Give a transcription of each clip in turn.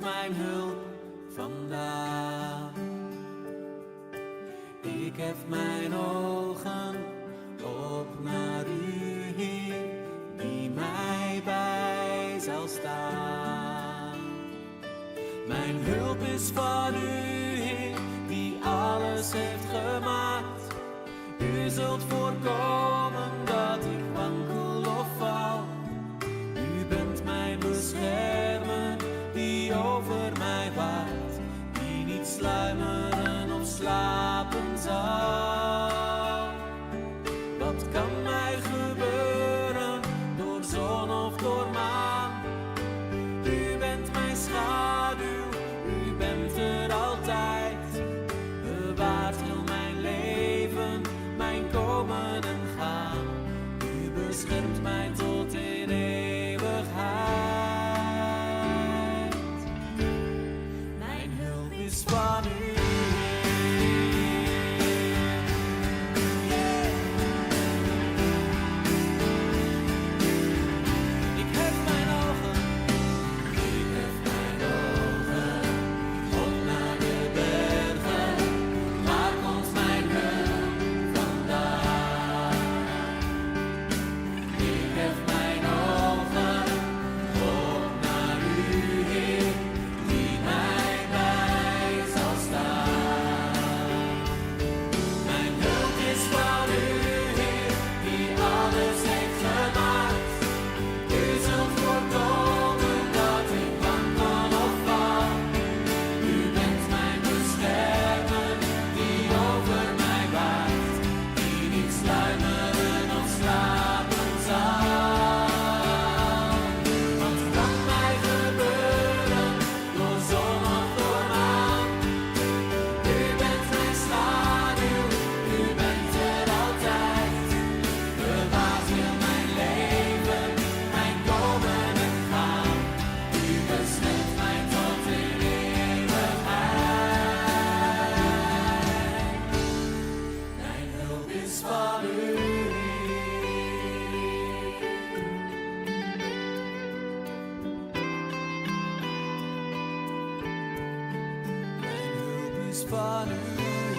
mijn hulp vandaan? Ik hef mijn ogen op naar u, Heer, die mij bij zal staan. Mijn hulp is van u, Heer, die alles heeft gemaakt. U zult voorkomen dat ik wankel of val. U bent mijn beschermer die over mij waakt, die niet sluimeren of slapen zal. Wat kan mij gebeuren door zon of door maan? U bent mijn schaduw, u bent er altijd. Bewaart heel mijn leven, mijn komen en gaan. U beschermt mij tot in eeuwigheid. Mijn hulp is van u. Heer. Ik hef mijn ogen, ik hef mijn ogen op naar de bergen. Waar komt mijn hulp vandaan? Ik hef mijn ogen op naar u, Heer, die mij bij zal staan. Mijn hulp is van u, Heer, die alles heeft gemaakt. U zult voorkomen dat ik wankel of val. U bent mijn beschermer, die over mij waakt, die niet sluimeren of slapen zal. Wat kan mij gebeuren, door zon of door maan? U bent mijn schaduw, u bent er altijd. Bewaart heel mijn leven, mijn komen en gaan. U beschermt mij tot in eeuwigheid. Mijn hulp is van u, Heer. Mijn hulp is van u, Heer,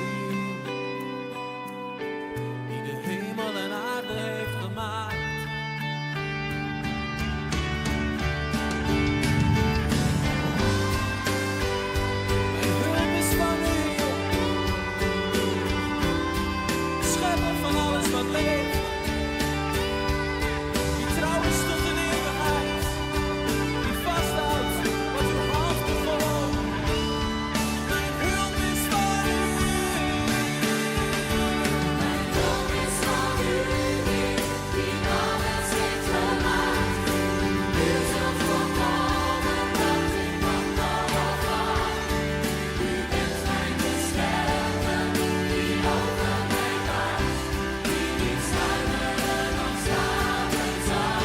die de hemel en aarde heeft gemaakt. Mijn hulp is van u, Heer, schepper van alles wat leeft, die trouw is tot in eeuwigheid, die vasthoudt wat uw hand begon. Mijn hulp is van u. Mijn hulp is van u, Heer, die alles heeft gemaakt. U zult voorkomen dat ik wankel of val. U bent mijn beschermer, die over mij waakt, die niet sluimeren of slapen zal.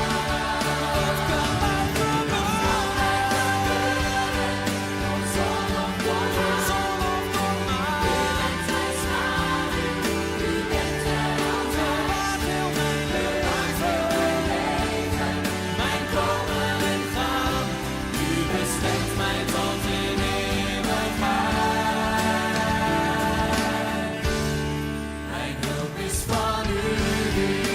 Wat kan mij gebeuren? Door zon of door maan. Zon of door U maan. bent mijn schaduw, u bent er altijd. Bewaart heel mijn leven, Leven, mijn komen en gaan. U beschermt mij tot in eeuwigheid. Mijn hulp is van u, Heer.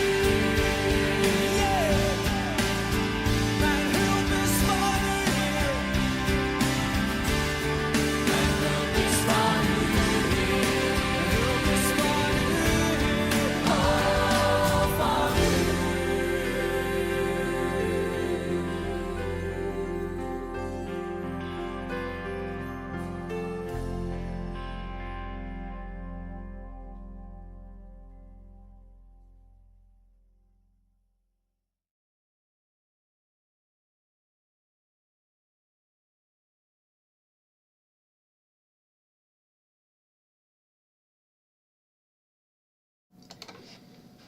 Mijn hulp is van u, Heer. Mijn hulp is van u, Heer. Mijn hulp is van u, Heer. Oh, van u.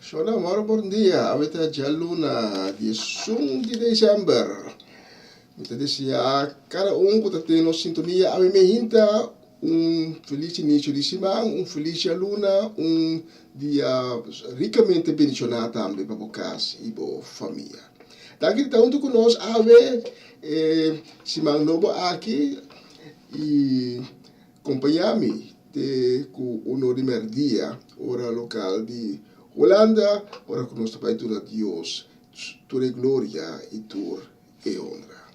Shona, moro bon dia. Awe ta djaluna, 11 di december. Mi ta desea kada un ku ta tene nos sintonia awe mehinta un felis inicio di siman, un felis djaluna, un dia rikamente bendishoná tambe pa bo kas i bo famia. Danki di ta huntu ku nos awe e siman nobo aki. I kompañá mi te ku un or di mèrdia, ora lokal di Hulanda, ora ku nos ta bai duna Dios tur e gloria i tur e honra.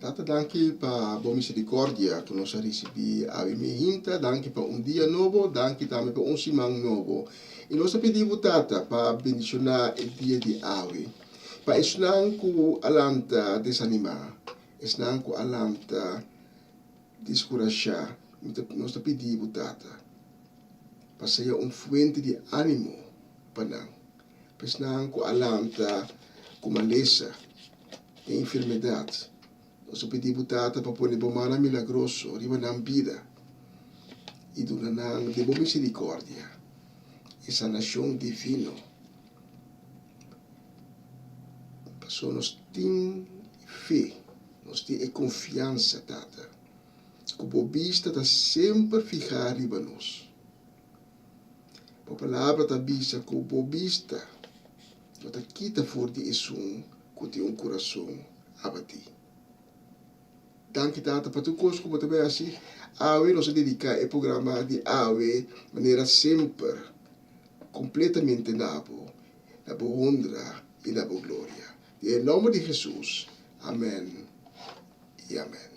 Tata danki pa bo misericordia cu nos a ricibi awe mihinta, danki pa un dia nobo, danki tambe pa un siman nobo. Y nos ta pidi bo Tata pa bendiciona e dia di awe. Pa esnan cu a lanta desanima, esnan cu a lanta discurasha, nos ta pidi bo Tata pa sea un fuente di animo pa nan. Pa esnan cu a lanta cu malesa, den enfermedad, nos ta pidi bo Tata pa pone bo mannan milagroso riba nan bida y duna nan den bo misericordia e sanacion divino. Pasobra nos tin fe, nos tin e confiansa, Tata, cu bo bista ta semper fiha riba nos. Bo palabra ta bisa ku bo bista no ta kita for di esun ku tin un kurason abatí. Danki Tata pa tur kos ku bo ta bai hasi. Awe nos a dediká e programa di awe manera semper kompletamente na bo, na bo honra i na bo gloria. Den e nòmber di Hesus, amèn i amèn.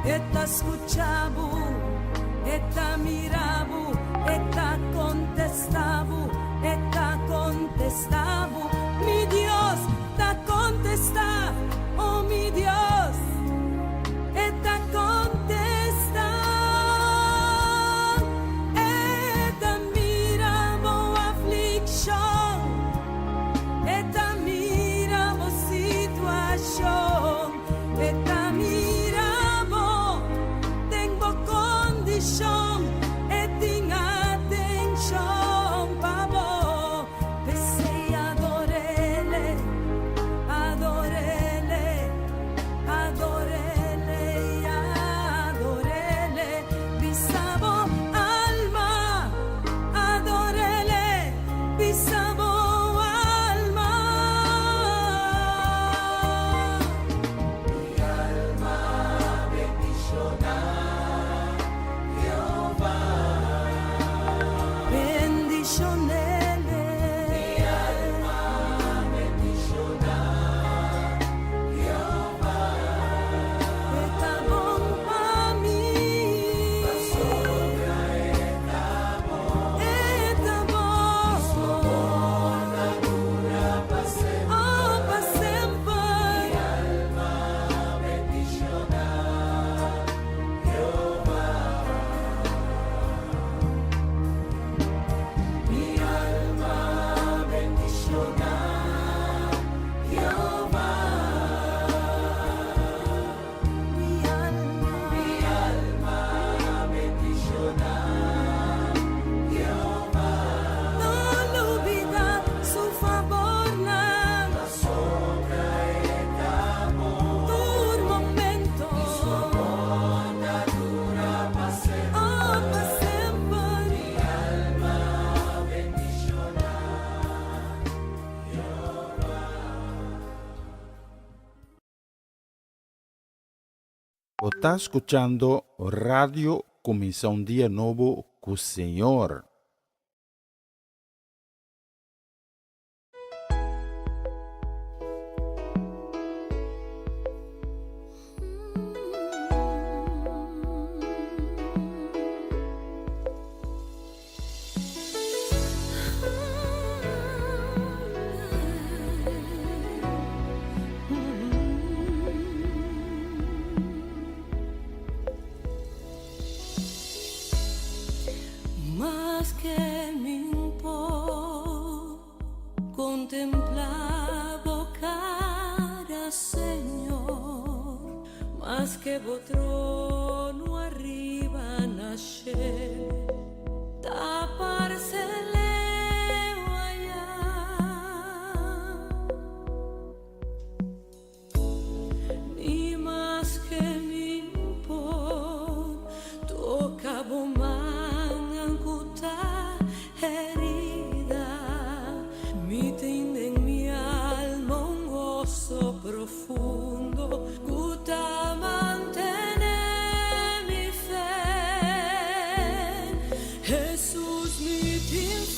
E ta skucha bo, e ta mira bo, e ta kontestá bo, e ta kontestá bo. Mi Dios ta kontestá, oh mi Dios, e ta kontestá. E ta mira bo aflikshon, e ta mira bo situashon, e ta mira bo den bo kondishon, e tin atenshon pa bo. P'esei ador'é, ador'é, ador'é, ador'é. Bisa bo alma, ador'é, bisa bo alma. Mi alma bendishoná Jehová. Bendishon'é. Mi alma bendishoná Jehová. E ta bon pa mi. Pasobra e ta bon. E ta bon. Su amor ta dura pa semper. Oh, pa semper. Mi alma bendishoná Jehová. Mi alma bendishoná Jehová. Mi alma, mi alma bendishoná Jehová. No lubidá su fabornan. Pasobra e ta bon. Tur momento. Su amor ta dura pa semper. Oh, pa semper. Mi alma bendishoná Jehová. Bo ta skuchando Radio Kuminsá un Dia Nobo ku Señor. Maske mi n' por kontemplá bo kara, Señor, maske bo trono ariba na shelu ta parse leu ayá. Ni maske mi n' por toka bo man ku ta heridá, mi tin den mi alma un goso profundo ku ta mantené mi fe. Hesus, mi tin.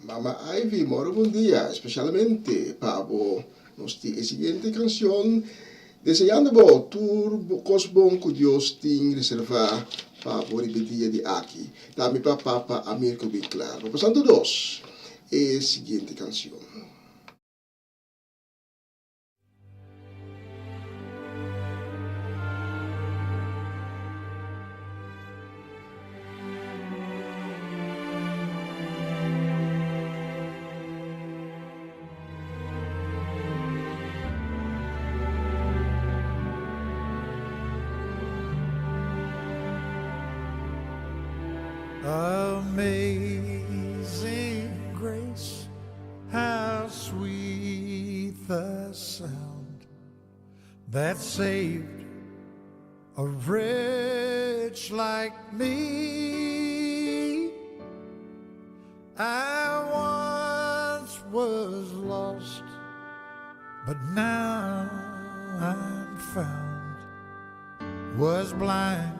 Mama Ivy, moro bon dia, especialmente pa bo nos tin e siguiente cancion deseando bo tur cos bon cu Dios tin reserva pa bo riba e dia di aki. Tambe pa Papa Amirko Winklar. Bo pasando dos e siguiente cancion. Amazing grace, how sweet the sound that saved a wretch like me. I once was lost, but now I'm found. Was blind,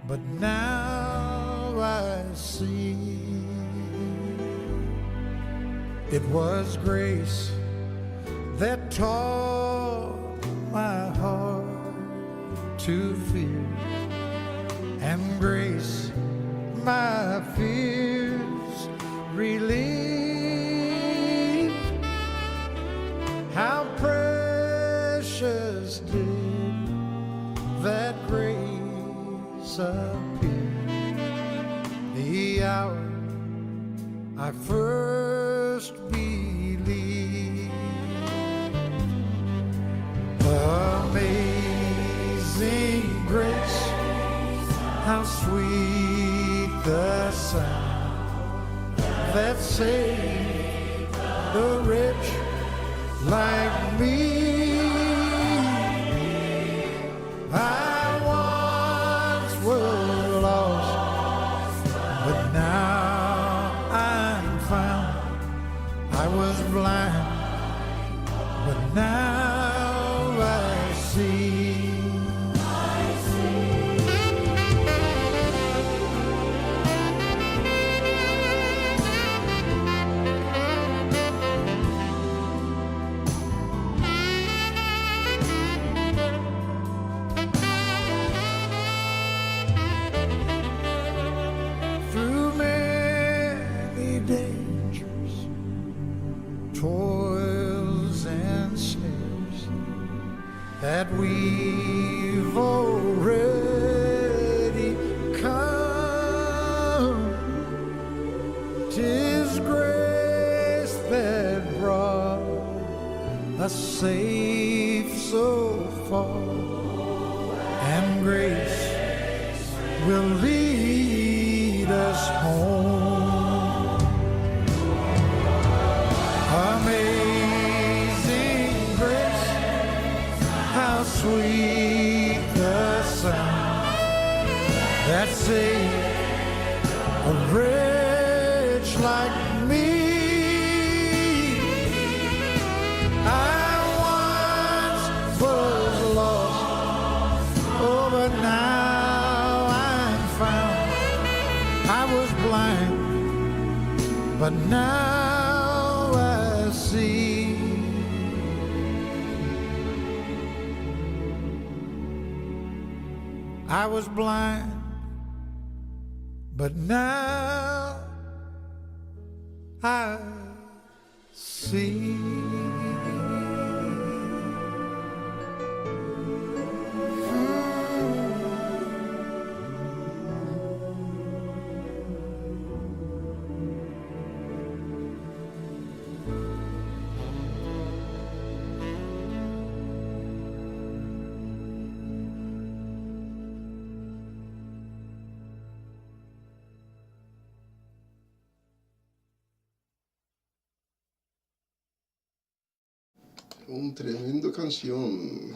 but now I see. It was grace that taught my heart to fear, and grace my fears relieved. How precious did that grace appear the hour I first believed. Amazing grace, how sweet the sound that saved the rich like me. I once was lost, but now I'm found. I was blind, but now I see. Through many dangers, toils and snares that we've already come. Tis grace that brought us safe so far, and grace will lead us home. Amazing grace, how sweet the sound that saved a wretch like me. I once was lost, oh, but now I'm found. I was blind, but now I see. I was blind, but now I see. Un tremendo cancion.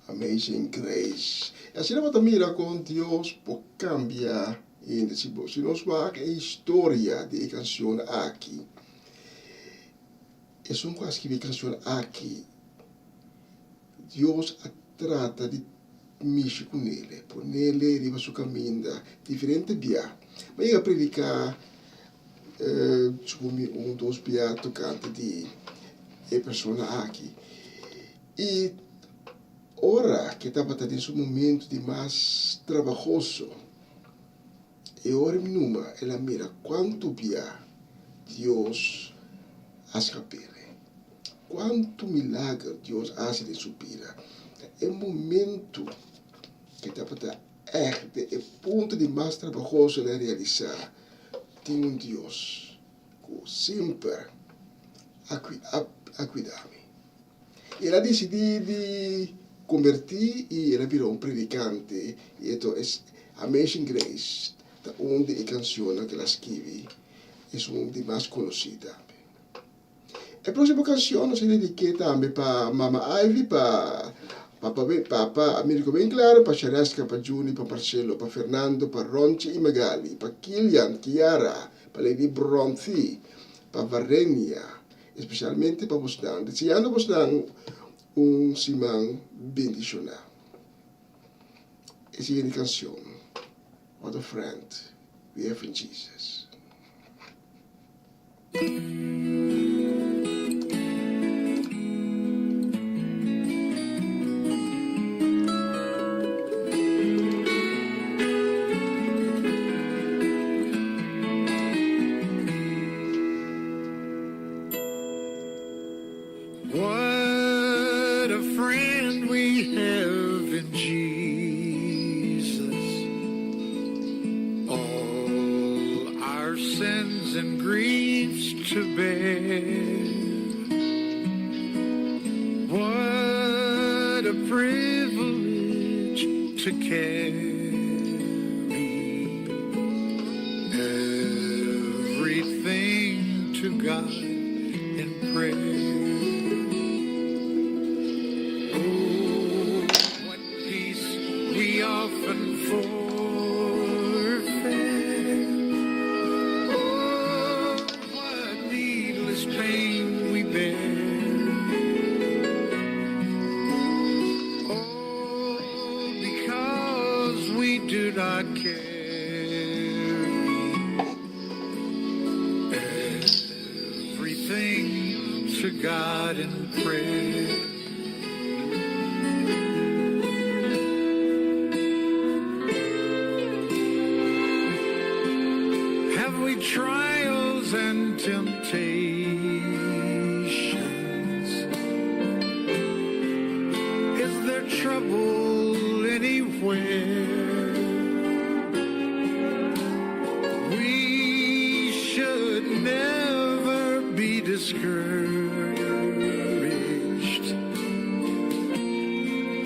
Amazing Grace. Y asina bo ta mira con Dios por cambia hende. Si bo, si nos wak e historia di e cancion aki, esun cu a scribi e cancion aki, Dios a trata di mishi cu nele, ponele riba su caminda diferente bia. Mi a yega predica. Supo mi un dos bia tokante di e persona aki. I ora ke tabata den su momento di mas trabahoso, e ora mi numa el a mira kuantu bia Dios a skap'el, kuantu milager Dios a hasi den su bida. E momento ke tabata ègt den e punto di mas trabahoso el a realisá tin un Dios ku semper a kuida mi. I el a disidí di kombertí i el a bira un predikante i eto es Amazing Grace ta un di e kanshonnan ku el a skibi, esun di mas konosí tambe. E próksimo kanshon nos a dedik'é tambe pa Mama Ivy, pa Papa Papa Americo Winklar, pa Shareska, pa Juni, pa Marcelo, pa Fernando, pa Ronchi i Magali, pa Kilian, Kiara, pa Lady Bronthi, pa Varenia, espesialmente pa bosnan. Deseando bosnan un siman bendishoná. E siguiente kanshon, What a Friend We Have in Jesus. What a friend we have in Jesus. All our sins and griefs to bear. What a privilege to carry everything to God in prayer. Oh, what peace we often forfeit. Oh, what needless pain we bear. Oh, because we do not carry everything to God in prayer. Have we trials and temptations? Is there trouble anywhere? We should never be discouraged.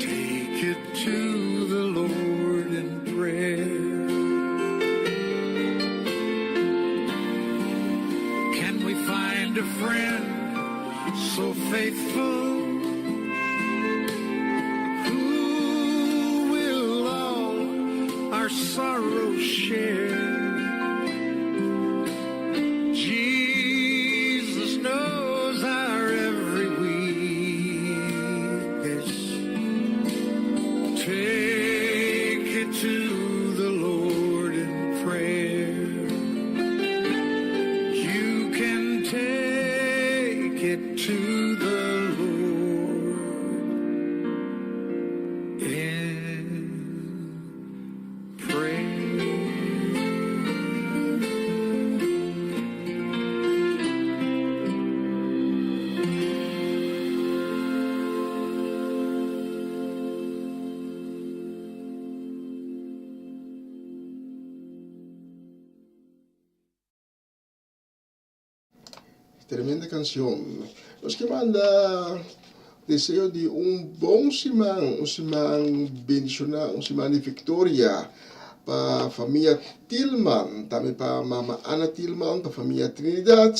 Take it to the Lord in prayer. Can we find a friend so faithful who will all our sorrows share? Jesus knows our every weakness. Take it to the Lord in prayer. You can take it to the Lord in prayer. Tremenda canción. Nos ke manda deseo di un bon siman, un siman bendiciona, un siman di victoria pa famia Tilman, tambe pa mama Ana Tilman, pa famia Trinidad,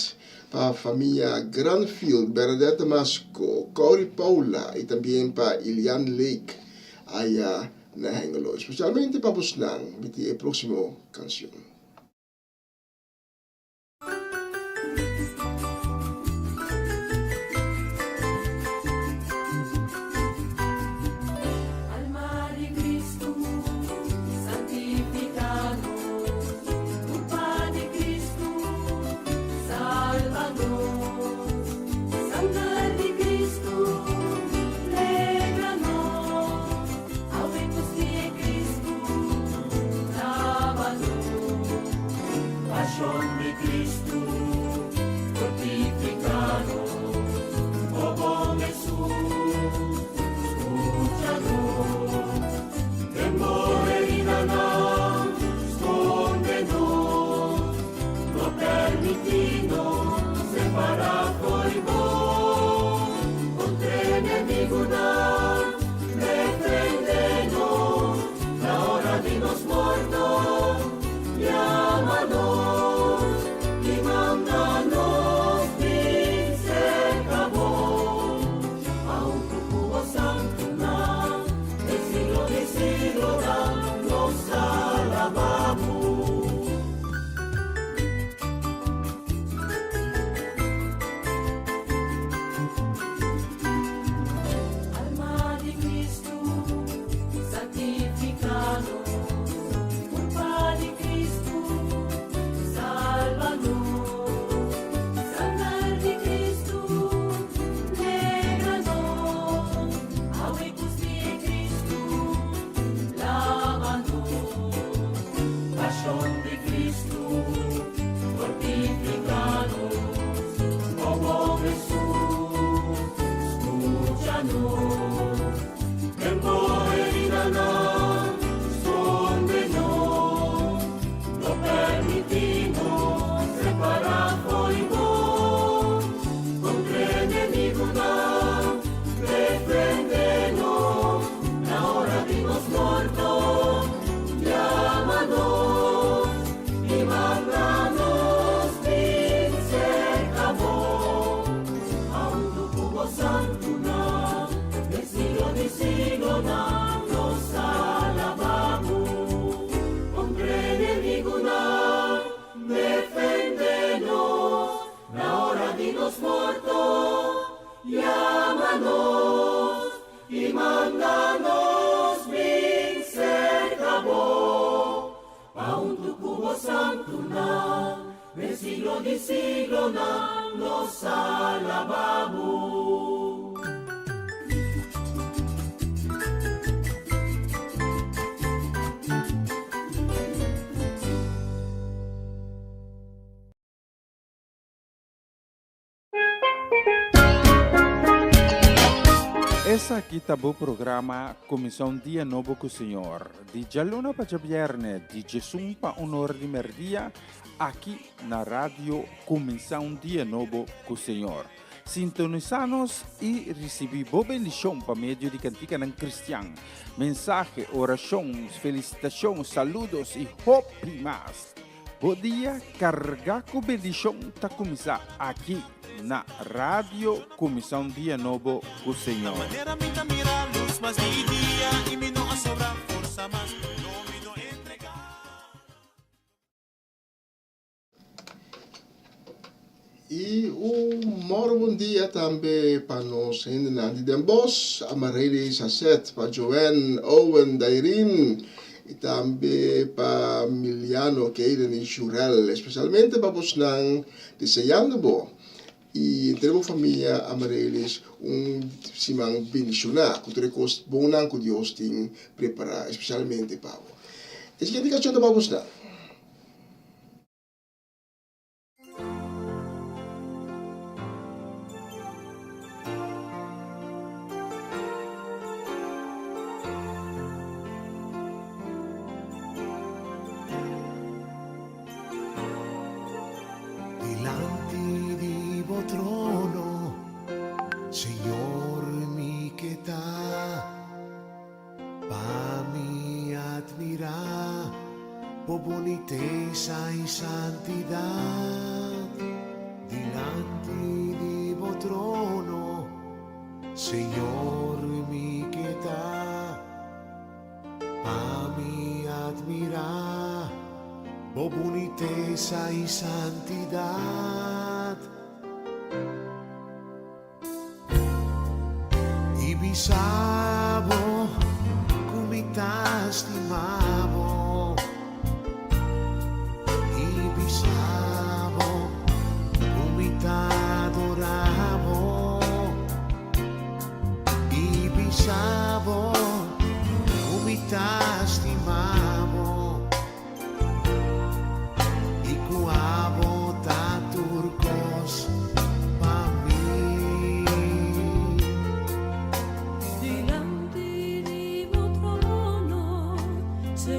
pa famia Granfield, Bernadette Damasco, Cory Paula y tambien pa Ilian Lake aya na Hengelo. Especialmente pa bosnan, mi tin e proximo cancion. Alma di Cristo, santifica nos. Curpa di Cristo, siglo di siglonan nos alabá bo. Esaki ta bo programa Kuminsá un Dia Nobo ku Señor, di djaluna pa djabièrnè, di djesun pa un ora di mèrdia, aki na Radio Kuminsá un Dia Nobo ku Señor. Sintonisá nos i risibí bo bendishon pa medio di kantikanan kristian, mensahe, orashon, felisitashon, saludos i hopi mas. Bo dia kargá ku bendishon ta kuminsá aki na Radio Kuminsá un Dia Nobo ku Señor. I un moro bon dia tambe pa nos hendenan di Den Bosch, Amarely Sasset, pa Joanne, Owen, Dairin i tambe pa Miliano, Kayden i Shurel. Especialmente pa bosnan deseando bo i henter bo famia Amarelys un siman bendiciona cu tur e cos bonnan cu Dios tin prepara especialmente pa bo. E siguiente cancion ta pa bosnan. Dilanti di bo trono, Señor, mi ke ta. Pa mi admirá bo bunitesa i santidat dilanti di bo trono, Señor, mi ke ta. Pa mi admirá bo bunitesa i santidat. I bisa bo ku mi ta stima bo. I bisa bo ku mi ta adora bo. I bisa bo ku mi ta stima bo. I ku abo ta tur kos pa mi. Dilanti di bo trono, Señor.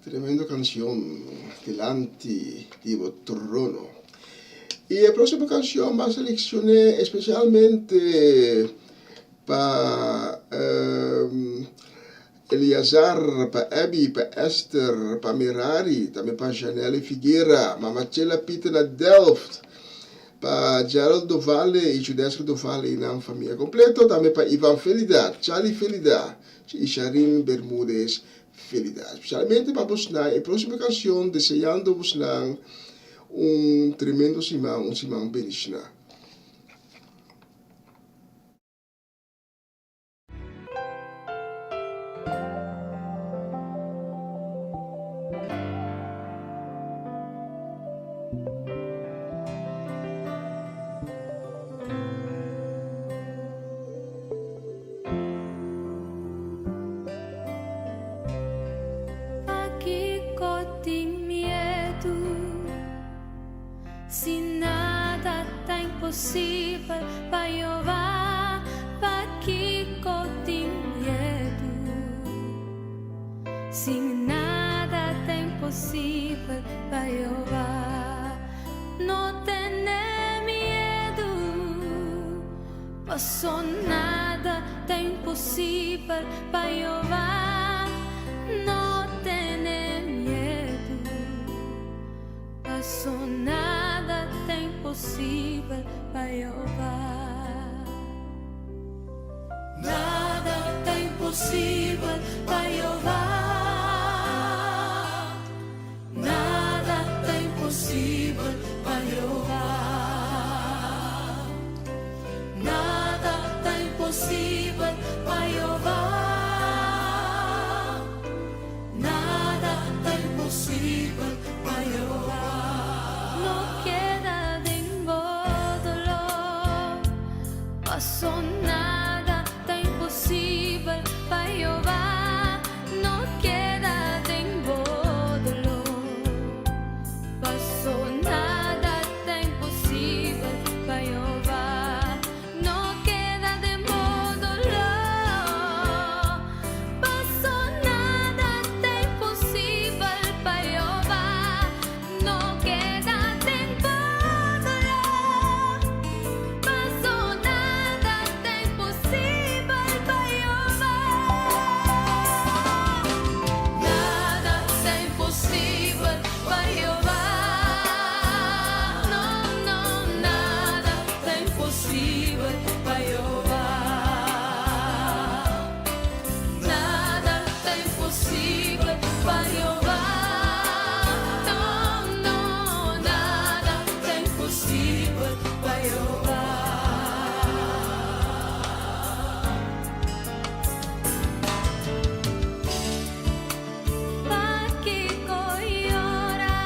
Tremendo cancion dilanti di bo trono. Y e proximo cancion m'a seleccione especialmente pa Eleazar, pa Abby, pa Esther, pa Merari, tambe pa Janelle Figuera, Mama Chela Pieter na Delft, pa Gerald Dovale y Judesca Dovale y nan famia completo, tambe pa Ivan Felida, Charlie Felida y Sharin Bermudez Felida. Especialmente pa bosnan e proximo cancion deseando bosnan un tremendo siman, un siman bendiciona. Pakiko tin miedu si nada ta imposibel pa Jehová? Pakiko tin miedu si nada ta imposibel pa Jehová? No tene miedu. Paso nada ta imposibel pa Jehová. No tene miedu. Paso nada ta imposibel pa Jehová. Nada ta imposibel pa Jehová. Nada ta imposibel pa Jehová. Nada ta imposibel pa Jehová. Nada ta imposibel pa Jehová. No keda den bo doló, paso nada ta imposibel pa Jehová. No keda den bo doló, paso nada ta imposibel pa Jehová. No keda den bo doló, paso nada ta imposibel pa Jehová. No keda den bo doló, paso nada ta imposibel pa Jehová. Nada ta imposibel pa Jehová. No, no, nada ta imposibel pa Jehová. Nada ta imposibel pa Jehová. No, no, nada ta imposibel pa Jehová. Pakiko yora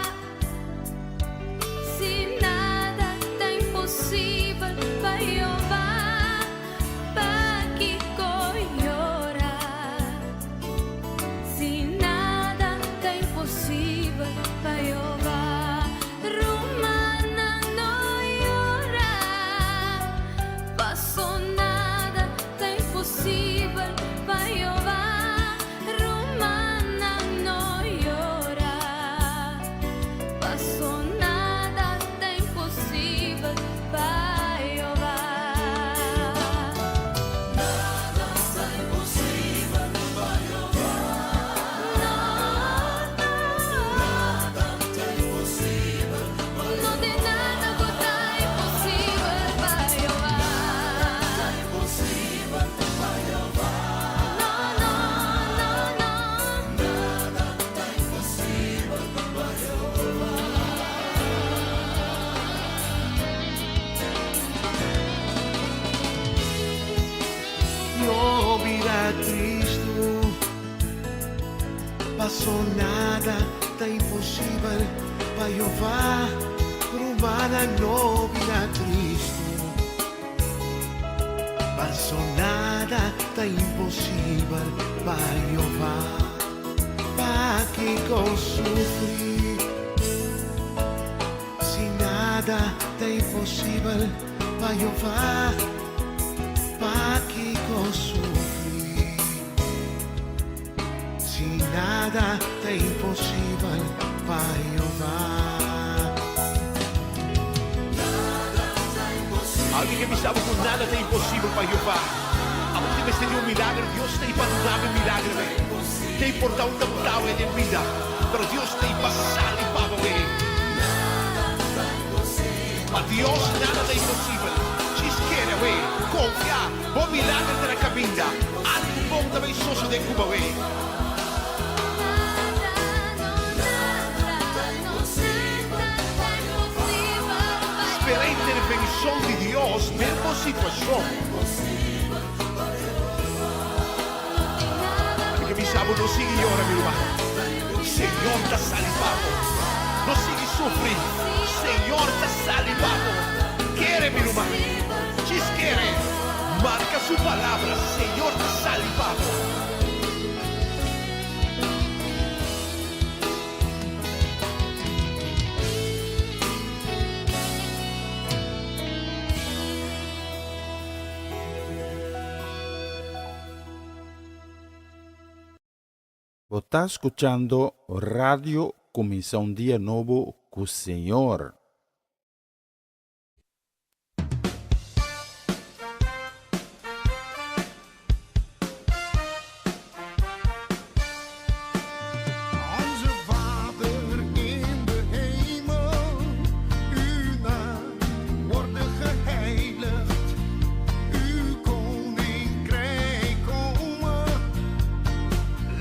si nada ta imposibel pa Jehová? Pakiko yora si nada ta imposibel pa Jehová? Rumannan, no yora, paso nada ta imposibel pa Jehová. Rumannan, no yora, paso nada ta imposibel pa Jehová. Nada ta imposibel pa Jehová. No, no, nada ta imposibel pa No tin nada ku ta imposibel pa Jehová. Nada imposibel pa Jehová. No, no, no, no. Nada ta imposibel pa Jehová. No bira tristu, paso nada ta imposibel pa Jehová. Rumannan, no bira tristu, paso nada ta imposibel pa Jehová. Pakiko sufri si nada ta imposibel pa Jehová? Pakiko sufri si Nada ta imposibel pa Jehová. Algu ke bisa bo ku nada ta imposibel pa Jehová. Abo tin mester di un milager, Dios ta pa duna bo e milager ei. Ta importa unda bo ta awe den bida, pero Dios ta pa sali pa bo ei. Pa Dios nada ta imposibel. Djis kere awe, konfia, bo milager ta na kaminda. Algu bon ta bai sosode ku bo awe. Spera intervenshon di Dios den bo situashon. Mi ke bisa bo, no sigui yora, mi ruman. Señor ta sali pa bo. No sigui sufri. Señor ta sali pa bo. Kere, mi ruman. Djis kere. Marka su palabra. Señor ta sali pa bo. Bo ta skuchando Radio Kuminsá un Dia Nobo ku Señor. Onze Vader in de hemel, uw naam worde geheiligd, uw koninkrijk komen.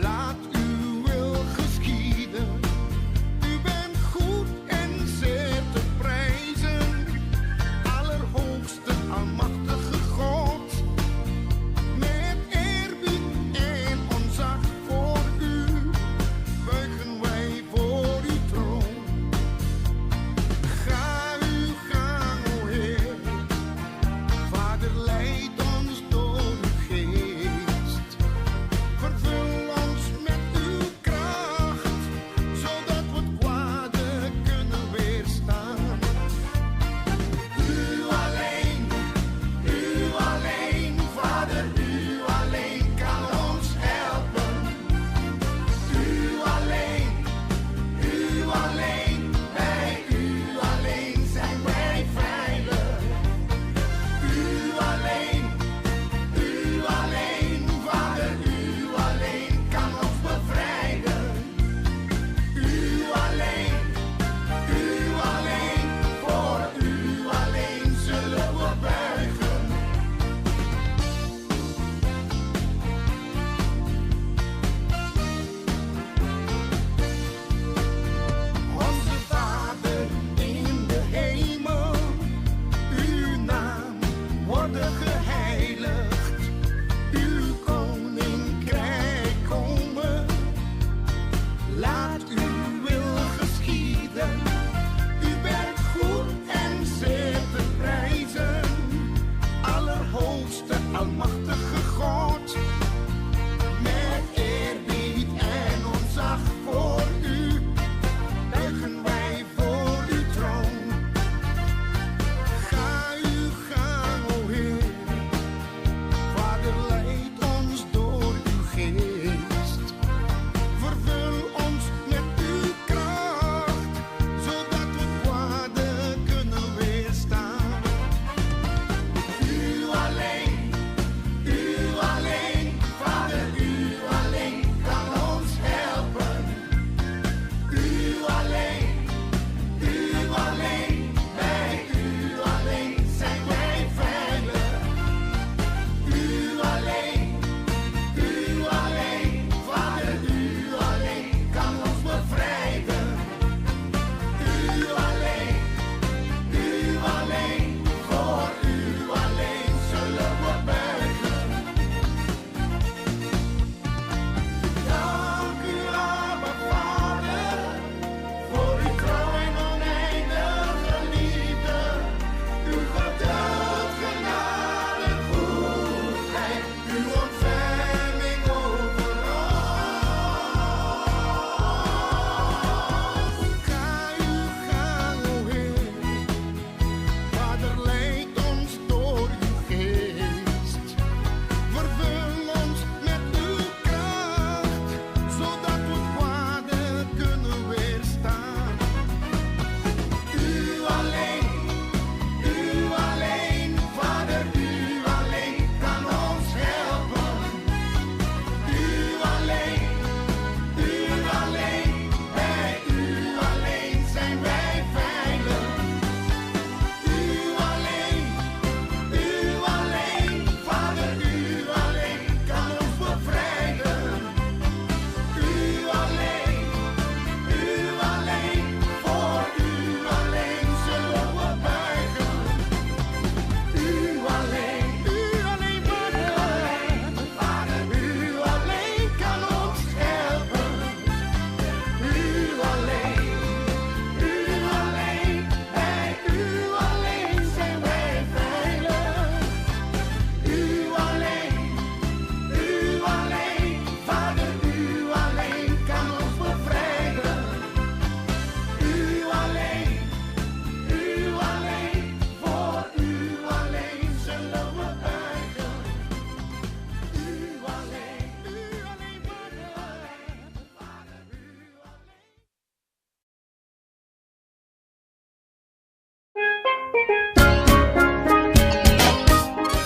Laat uw wil geschieden. U bent goed en zeer te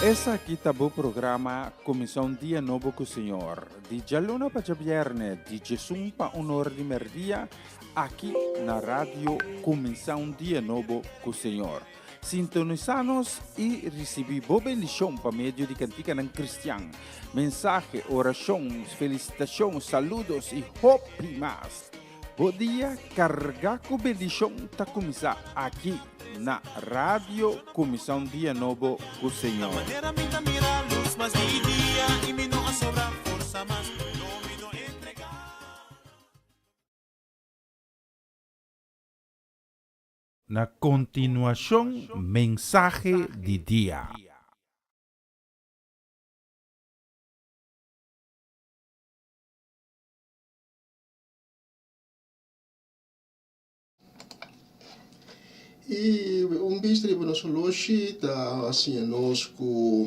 Esaki ta bo programa Kuminsá un Dia Nobo ku Señor, di djaluna pa djabièrnè, di djesun pa un or di mèrdia, aki na Radio Kuminsá un Dia Nobo ku Señor. Sintonisá nos i risibí bo bendishon pa medio di kantikanan kristian, mensahe, orashon, felisitashon, saludos i hopi mas. Bo dia kargá ku bendishon ta kuminsá aki na Radio Kuminsá un Dia Nobo ku Señor. Na kontinuashon mensahe di dia. I un bista riba nos oloshi ta siña nos ku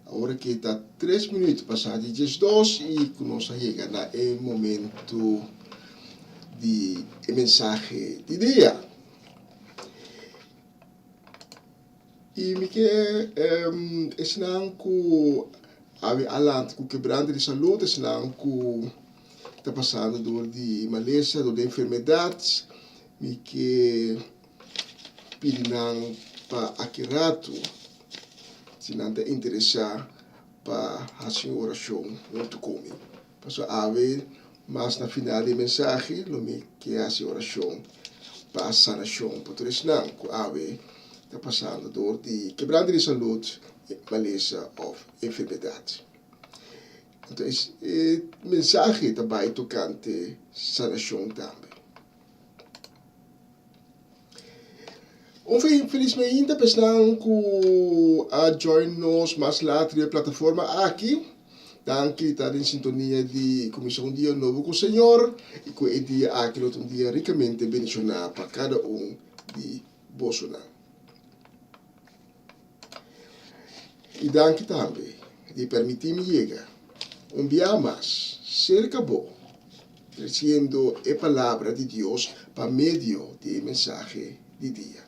awor aki ta tres minuut pasá di diesdos i ku nos a yega na e momentu di e mensahe di dia. I mi ke esnan ku awe a lanta ku kebrante di salud, esnan ku ta pasando dor di malesa, dor di enfermedat, mi ke pidi nan pa aki ratu, si nan ta interesá pa hasi un orashon huntu ku mi. Pasobra awe mas na final di e mensahe lo mi ke hasi orashon pa sanashon pa tur esnan ku awe ta pasando dor di kebrante di salud, malesa òf enfermedat. Anto e mensahe ta bai tokante sanashon tambe. Un felis mainta pa esnan ku a join nos mas lat riba e plataforma aki. Danki di ta den sintonia di kuminsá un dia nobo ku Señor i ku e dia aki lo ta un dia rikamente bendishoná pa kada un di bosonan. I danki tambe di permití mi yega un bia mas serka bo, tresiendo e Palabra di Dios pa medio di e mensahe di dia.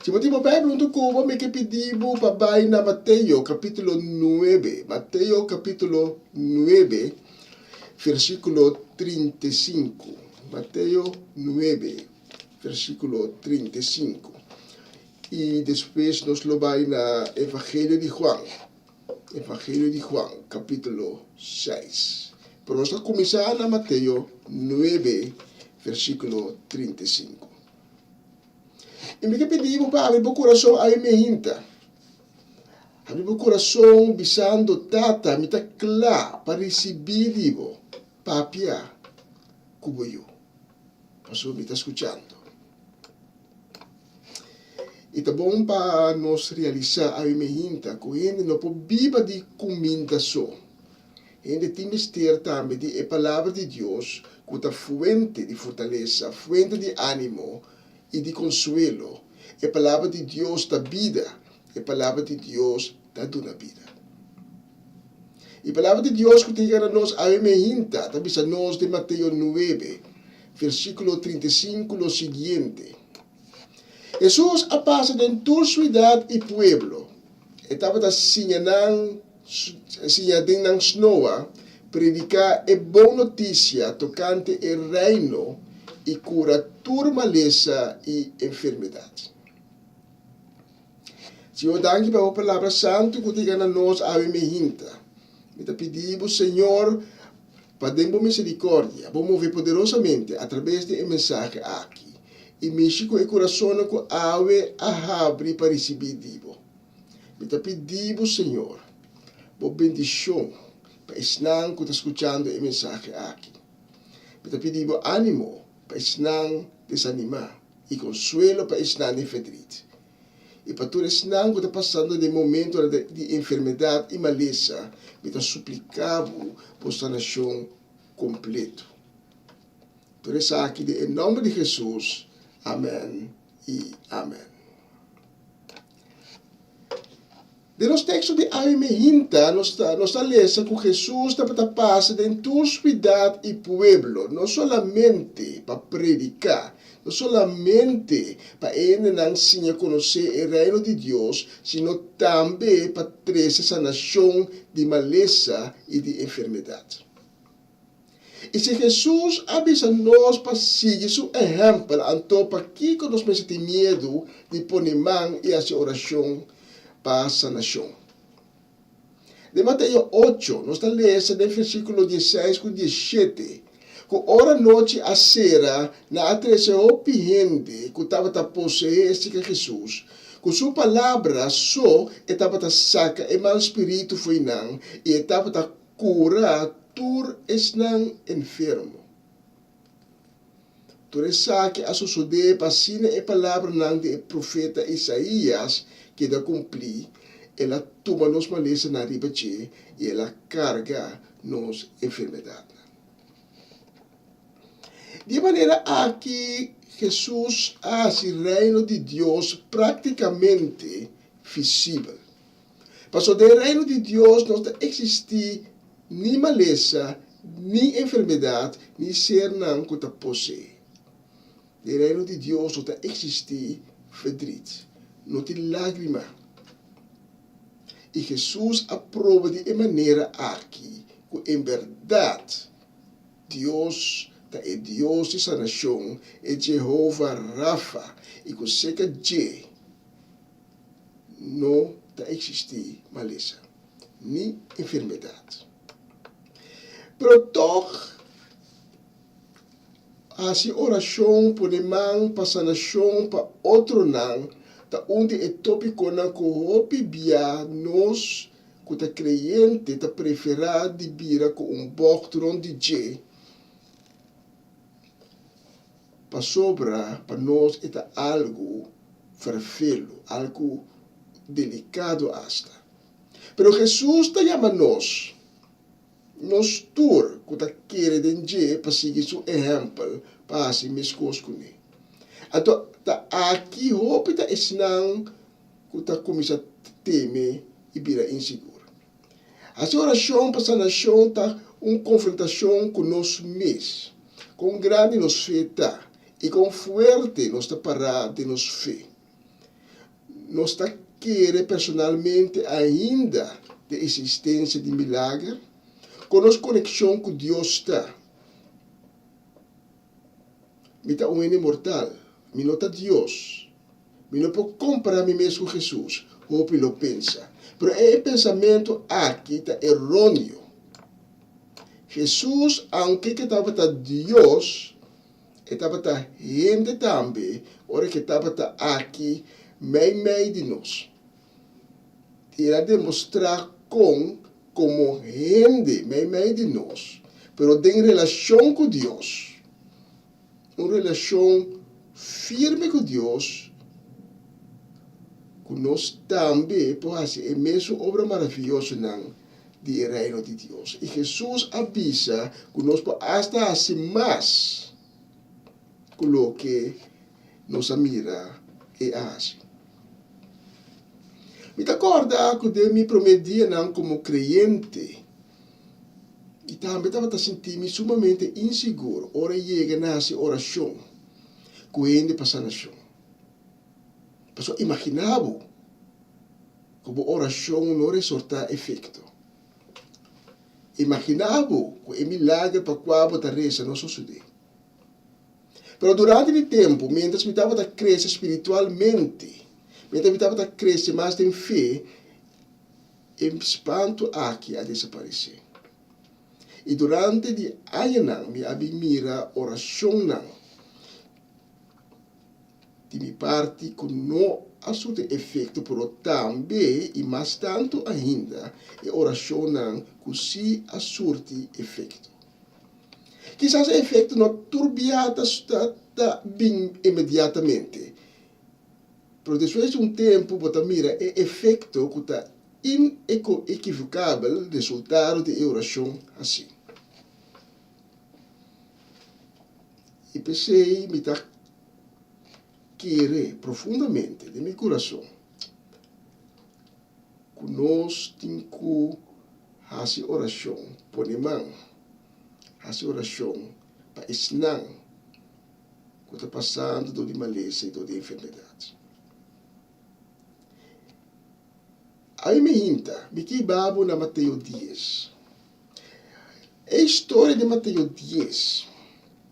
Si bo tin bo Bijbel huntu ku bo, mi ke pidi bo pa bai na Mateo kapítulo nuebe, Mateo kapítulo nuebe, versíkulo 35. Mateo nuebe, versíkulo 35. I despues nos lo bai na Evangelio di Juan, Evangelio di Juan, capítulo seis. Pero nos ta cuminsa na Mateo nuebe, versículo 35. I mi ke pidi bo pa abri bo curason awe meinta. Abri bo curason bisando, Tata, mi ta cla pa ricibi di bo. Papia cu bo yu, pasobra mi ta scuchando. I ta bon pa nos realisá awe mehinta ku hende no por biba di kuminda so. Hende tin mester tambe di e Palabra di Dios ku ta fuente di fortalesa, fuente di ánimo i di konsuelo. E Palabra di Dios ta bida, e Palabra di Dios ta duna bida. E Palabra di Dios ku ta yega na nos awe mehinta ta bisa nos den Mateo nuebe, versíkulo 35 lo siguiente, Hesus a pasa den tur suidat i pueblo. E tabata siña nan, siña den nan snoa, prediká e bon notisia tokante e Reino i kura tur malesa i enfermedat. Señor, danki pa bo Palabra Santu ku ta yega na nos awe mehinta. Mi ta pidi bo, Señor, pa den bo misericordia, bo move poderosamente atrabes di e mensahe aki i mishi ku e kurasonnan ku awe a habri pa risibí di bo. Mi ta pidi bo, Señor, bo bendishon pa esnan ku ta skuchando e mensahe aki. Mi ta pidi bo ánimo pa esnan desanimá i konsuelo pa esnan den ferdrit. I pa tur esnan ku ta pasando den momentonan di enfermedat i malesa, mi ta supliká bo bo sanashon kompleto. Tur esaki den e nòmber di Hesus, amèn i amèn. Den nos teksto di awe mehinta nos ta nos ta lesa ku Hesus tabata pasa den tur suidat i pueblo, no solamente pa prediká. No solamente pa e hendenan siña konosé e Reino di Dios, sino tambe pa trese sanashon di malesa i di enfermedat. I si Hesus a bisa nos pa sigui su ehèmpel, anto pakiko nos mester tin miedu di pone man i hasi orashon pa sanashon? Den Mateo ocho, nos ta lesa den versíkulo dieseis ku diesshete, ku ora nochi a sera, nan a trese hopi hende ku tabata poseé esika Hesus. Ku su palabra so e tabata saka e mal spiritu fo'i nan i e tabata kura tur esnan enfermo. Tur esaki a sosodé pa asina e palabranan di e profeta Isaías keda kumplí, El a tuma nos malesanan riba dje i el a karga nos enfermedatnan. Di e manera aki Hesus a hasi Reino di Dios práktikamente visibel. Pasobra den Reino di Dios no ta eksistí ni malesa, ni enfermedat, ni sernan ku ta poseé. Den Reino di Dios no ta eksistí verdriet, no tin lágrima. I Hesus a proba di e manera aki ku en bèrdat Dios ta e Dios di sanashon, e Jehova Rafa, i ku serka dje No ta eksistí malesa ni enfermedat. Pero tòg hasi orashon, pone man pa sanashon pa otronan ta un di e tópikonan ku hopi bia nos ku ta kreyente ta preferá di bira ku un bògt rònt di dje. Pasobra pa nos e ta algu ferfelu, algu delikado asta. Pero Hesus ta yama nos, nos tur ku ta kere den dje pa sigui su ehèmpel pa hasi meskos kuné. Anto ta aki hopi ta esnan ku ta kuminsá teme i bira insigur. Hasi orashon pa sanashon ta un konfrontashon ku nos mes, kon grandi nos fe ta i kon fuerte nos ta pará den nos fe. Nos ta kere personalmente ainda den eksistensia di milager? Kon nos konekshon ku Dios ta? Mi ta un hende mortal, mi no ta Dios. Mi no por kompará mi mes ku Hesus, hopi lo pensa. Pero e pensamentu aki ta eróneo. Hesus, aunke ke tabata Dios, e tabata hende tambe ora ke tabata aki meimei di nos. I el a demostrá kon komo hende meimei di nos, pero den relashon ku Dios. Un relashon firme ku Dios ku nos tambe por hasi e mesun obra maraviosonan di e Reino di Dios. I Hesus a bisa ku nos por asta hasi mas ku loke nos a mira e a hasi. Mi ta kòrda ku den mi promé dianan komo kreyente, I tambe tabata sinti mi sumamente insigur ora yega na hasi orashon ku hende pa sanashon. Pasobra imaginá bo ku bo orashon no resortá efekto. Imaginá bo ku e milager pa kua bo ta resa no sosodé. Pero durante di tempu, miéntras mi tabata krese spiritualmente, miéntras mi tabata krese mas den fe, E spantu aki a desaparesé. I durante di añanan mi a bin mira orashonnan di mi parti ku no a surti efekto, pero tambe i mas tantu ainda e orashonnan ku sí a surti efekto. Kisas e efekto no tur bia ta bin inmediatamente, Pero despues di un tempu bo ta mira e efekto ku ta inekivokabel resultado di e orashon hasí. I p'esei mi ta kere profundamente den mi kurason ku nos tin ku hasi orashon, pone man, hasi orashon pa esnan. ku ta pasando dor di malesa i dor di enfermedat. Ami mi hinta, mi ke hiba bo na Mateo dies. E historia di Mateo dies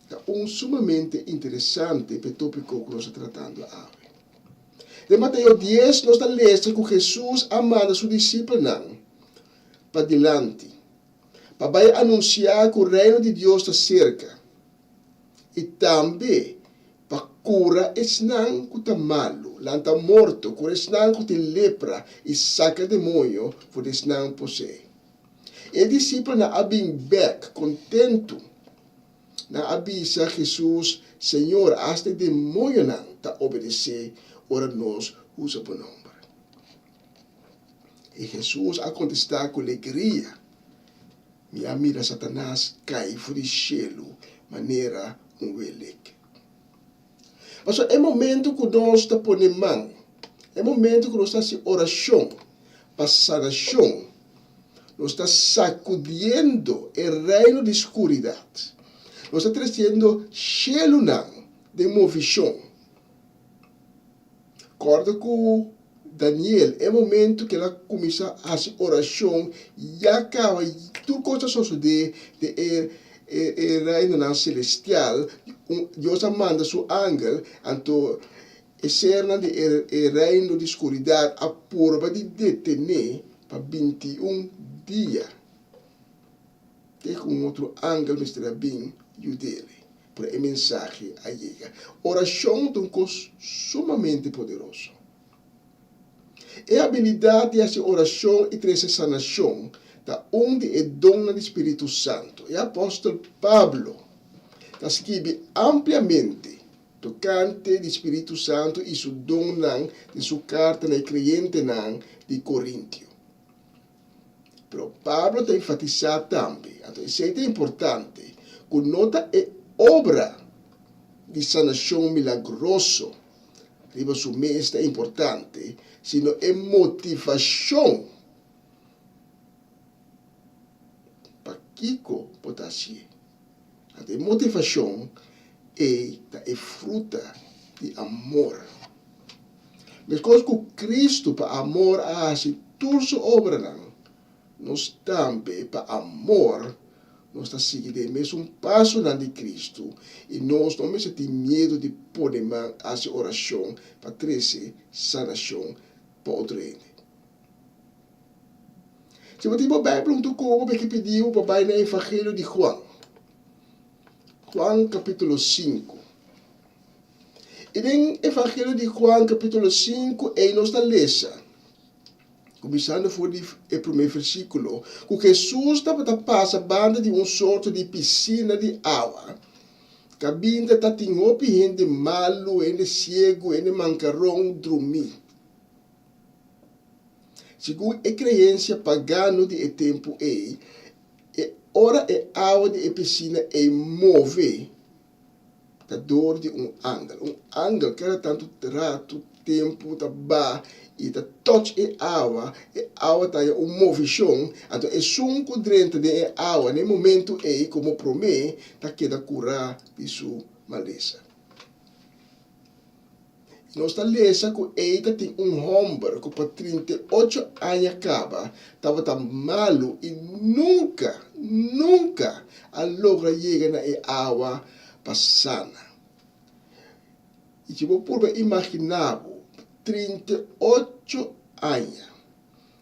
ta un sumamente interesante pa e topiko ku nos ta tratando awe. Den Mateo dies nos ta lesa ku Hesus a manda su disipelnan padilanti pa bai anunsiá ku Reino di Dios ta serka i tambe pa kura esnan ku ta malu, lanta morto, kura esnan ku tin lepra i saka demoño for di esnan poseé. E disipelnan a bin bèk kontentu. Nan a bisa Hesus, Señor, asta e demoñonan ta obedesé ora nos usa bo nòmber. I Hesus a kontestá ku legria, Mi a mira Satanas kai for di shelu manera un welek. Pasobra e momento ku nos ta pone man, e momento ku nos ta hasi orashon pa sanashon, nos ta sakudiendo e reino di skuridat. Nos ta tresiendo shelunan den movishon. Kòrda ku Daniel, e momento ku el a kuminsá hasi orashon, ya kaba tur kos a sosodé den e e reinonan selestial. Dios a manda su angel, anto e sernan di e reino di skuridat a purba di detené pa bintiun dia, te ku un otro angel mester a bin yud'é. Pero e mensahe a yega. Orashon ta un kos sumamente poderoso. E abilidat di hasi orashon i trese sanashon ta un di e donnan di spiritu santu. E apòstel Pablo ta skibi ampliamente tokante di spiritu santu i su donnan den su karta na e kreyentenan di Korintio. Pero Pablo ta enfatisá tambe, anto esei ta importante, ku no ta e obra di sanashon milagroso riba su mes ta importante, sino e motivashon pakiko bo ta hasié. Anto e motivashon ei ta e fruta di amor. Meskos ku Kristu pa amor a hasi tur su obranan, nos tambe pa amor nos ta sigui den e mesun pasonan di Kristu i nos no mester tin miedu di pone man hasi orashon pa trese sanashon pa otro hende. Si bo tin bo Beibel huntu ku bo, mi ke pidi bo pa bai na Evangelio di Juan, Juan kapítulo sinku. I den Evangelio di Juan kapítulo sinku ei nos ta lesa, kuminsando for di e promé versíkulo, ku Hesus tabata pasa banda di un sorto di pisina di awa. Kabinda ta tin hopi hende malu, hende siegu, hende mankaron drumí. Segun e kreensia pagano di e tempu ei, e ora e awa di e pisina ei move, ta dor di un angel. Un angel kada tantu ratu, tempu, ta ba i ta touch e awa, e awa ta haña un movishon, anto esun ku drenta den e awa na e momentu ei komo promé ta keda kurá di su malesa. Nos ta lesa ku ei ta tin un hòmber ku pa 38 aña kaba tabata malu i nunka, nunka a logra yega na e awa pa sana. I si bo purba imaginá bo, 38 aña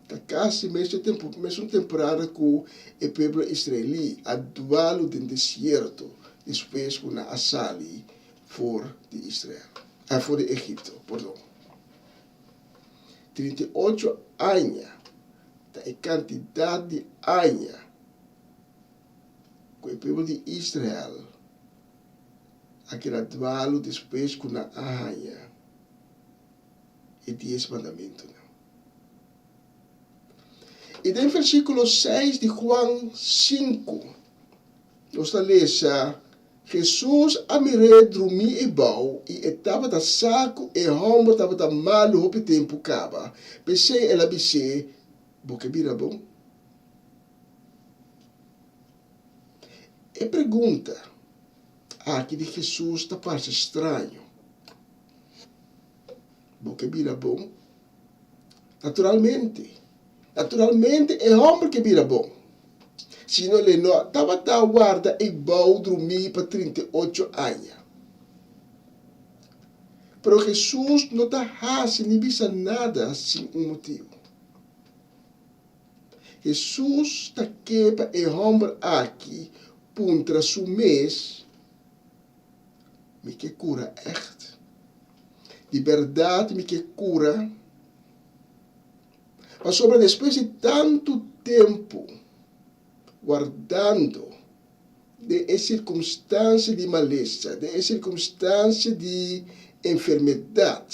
ta kasi mesun tempu, mesun temporada ku e pueblo israelí a dualu den desierto despues ku nan a sali for di Israel, for di Egipto, pordon. 38 aña ta e kantidat di aña ku e pueblo di Israel a keda dualu despues ku nan a haña e Dies Mandamentunan. I den versíkulo seis di Juan sinku, nos ta lesa, Hesus a mir'é drumí ebou i e tabata sa ku e hòmber tabata malu hopi tempu kaba. P'esei el a bis'é, Bo ke bira bon? E pregunta. aki di Hesus ta parse straño. Bo ke bira bon? Naturalmente, naturalmente e hòmber ke bira bon. Sino le no tabata warda ei bou drumí pa 38 aña. Pero Hesus no ta hasi ni bisa nada sin un motibu. Hesus ta ke pa e hòmber aki puntra su mes, Mi ke kura ègt? Di bèrdat mi ke kura? Pasobra despues di tantu tempu wardando den e sirkumstansia di malesa, den e sirkumstansia di enfermedat,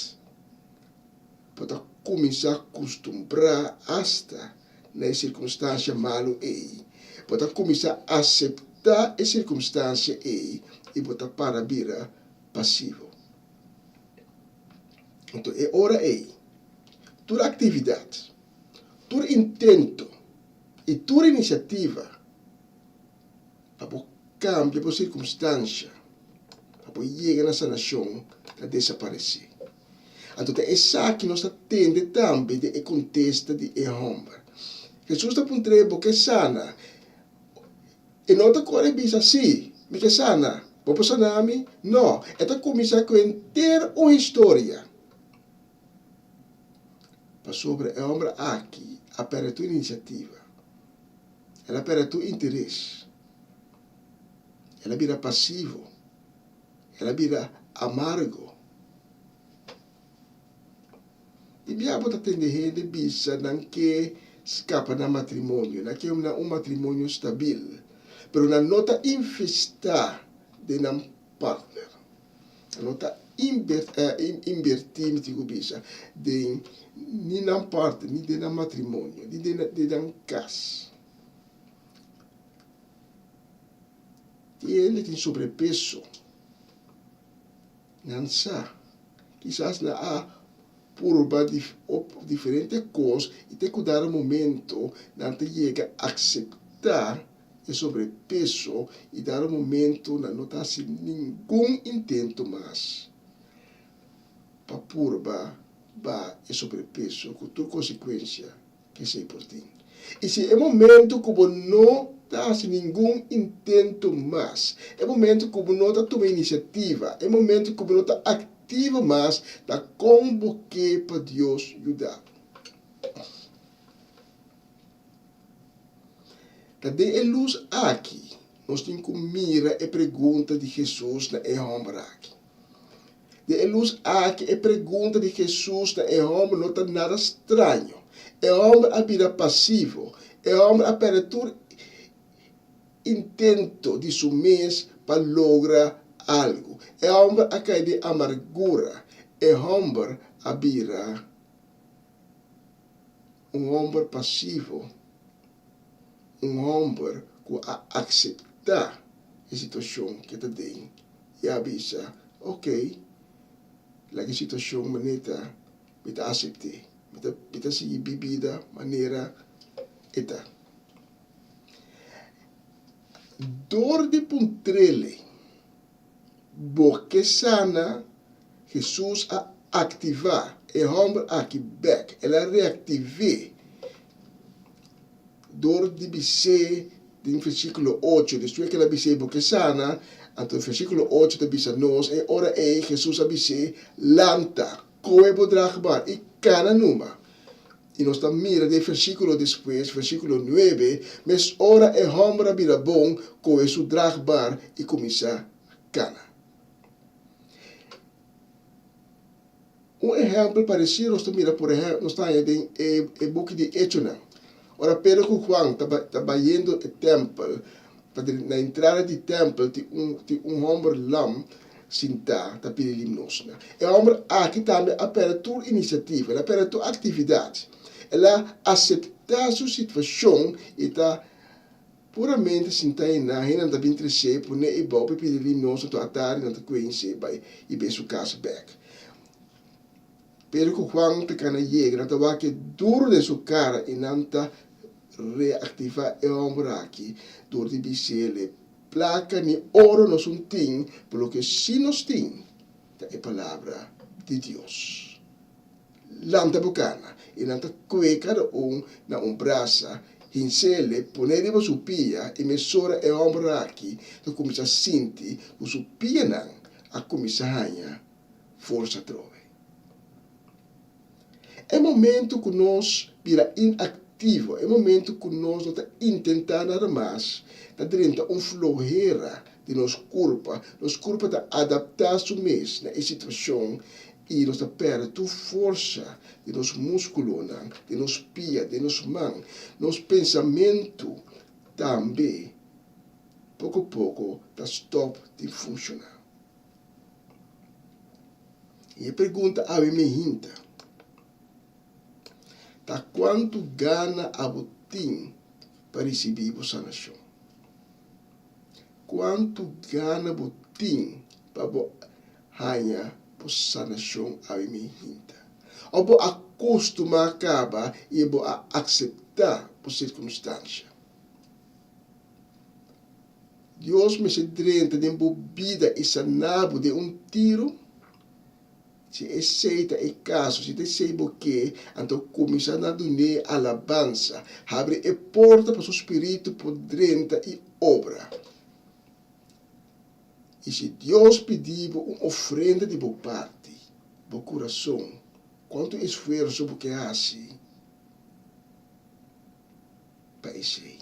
bo ta kuminsá kustumbrá asta na e sirkumstansia malu ei. Bo ta kuminsá aseptá e sirkumstansia ei i bo ta para bira pasivo. Anto e ora ei, tur aktividat, tur intento i tur inisiativa pa bo kambia bo sirkumstansia, pa bo yega na sanashon ta desaparesé. Anto ta esaki nos ta tende tambe den e kontesta di e hòmber. Hesus ta puntr'é, Bo ke sana? E no ta kore bisa, Sí, mi ke sana. Bo por sana mi? No, e ta kuminsá ku henter un historia. Pasobra e hòmber aki a pèrdè tur inisiativa. El a pèrdè tur interes. El a bira pasivo. El a bira amargo. Di bia bo ta tende hende bisa nan ke skapa nan matrimonio, nan ke na un matrimonio stabil, pero nan no ta investá den nan partner. Nan no ta inbertí, mi tin ku bisa, den ni nan partner, ni den nan matrimonio, ni den nan kas. Tin hende tin sobrepeso. Nan sa. Kisas nan a purba diferente kos i te ku dado momento nan ta yega akseptá e sobrepeso i dado momento nan no ta hasi ningun intento mas pa purba ba e sobrepeso ku tur konsekuensia. Esei por tin. I si e momento ku bo no ta hasi ningun intento mas, e momento ku bo no ta tuma inisiativa, e momento ku bo no ta aktivo mas, ta kon bo ke pa Dios yuda bo? Ta den e lus aki nos tin ku mira e pregunta di Hesus na e hòmber aki. Den e lus aki, e pregunta di Hesus na e hòmber no ta nada straño. E hòmber a bira pasivo. E hòmber a pèrdè tur intento di su mes pa logra algu. E hòmber a kai den amargura. E hòmber a bira un hòmber pasivo, un hòmber ku a akseptá e situashon ku e ta den. I a bisa, Ok, laga e situashon manera ta, mi ta asept'é. Mi ta, mi ta sigui mi bida manera e ta. Dor di puntr'el, Bo ke sana? Hesus a aktivá e hòmber aki bèk, el a reaktiv'é. Dor di bis'é den versíkulo ocho, despues ku el a bis'é, Bo ke sana? Anto versíkulo ocho ta bisa nos, E ora ei Hesus a bis'é, Lanta, kohe bo dragbar i kana numa. I nos ta mira den versíkulo despues, versíkulo nuebe, Mes ora e hòmber a bira bon, kohe su dragbar i kuminsá kana. Un ehèmpel paresido nos ta mira por ehèmpel nos ta haña den e e buki di Echonan. Ora Pedro ku Juan ta ta bayendo e tèmpel, pa na entrada di tèmpel tin un tin un hòmber lam sintá ta pidi limnosna. E hòmber aki tambe a pèrdè tur inisiativa, el a pèrdè tur aktividat. El a aseptá su situashon i ta Puramente sinta einan, hendenan ta bin tres'é, pon'é ei bou pa e pidi limosna, anto atardi nan ta kuens'é bai i bai su kas bèk. Pedro ku Juan ta kana yega, nan ta wak e duru den su kara i nan ta reaktivá e hòmber aki dor di bis'é. Plaka ni oro nos un tin, pero loke sí nos tin ta e palabra di Dios. Lanta bo kana, i nan ta kue kada un na un brasa, hinsele, pone riba su pia, i mesora e hòmber aki ta kuminsá sinti ku su pianan a kuminsá haña forsa atrobe. E momento ku nos bira inaktivo, e momento ku nos no ta intentá nada mas, ta drenta un flohera di nos kurpa. Nos kurpa ta adaptá su mes na e situashon i nos ta pèrdè tur forsa di nos múskulonan, di nos pia, di nos man. Nos pensamentu tambe poko poko ta stòp di funshoná. I e pregunta awe mi hinta, Ta kuantu gana abo tin pa risibí bo sanashon? Kuantu gana bo tin pa bo haña bo sanashon awe mi hinta? Òf bo a kustumá kaba i bo a akseptá bo sirkunstansha? Dios mester drenta den bo bida i sana bo den un tiru? Si esei ta e kaso, si ta esei bo ke, anto kuminsá na dun'é alabansa. Habri e porta pa su spiritu por drenta i obra. I si Dios pidi bo un ofrenda di bo parti, bo kurason, kuantu esfuerso bo ke hasi pa esei?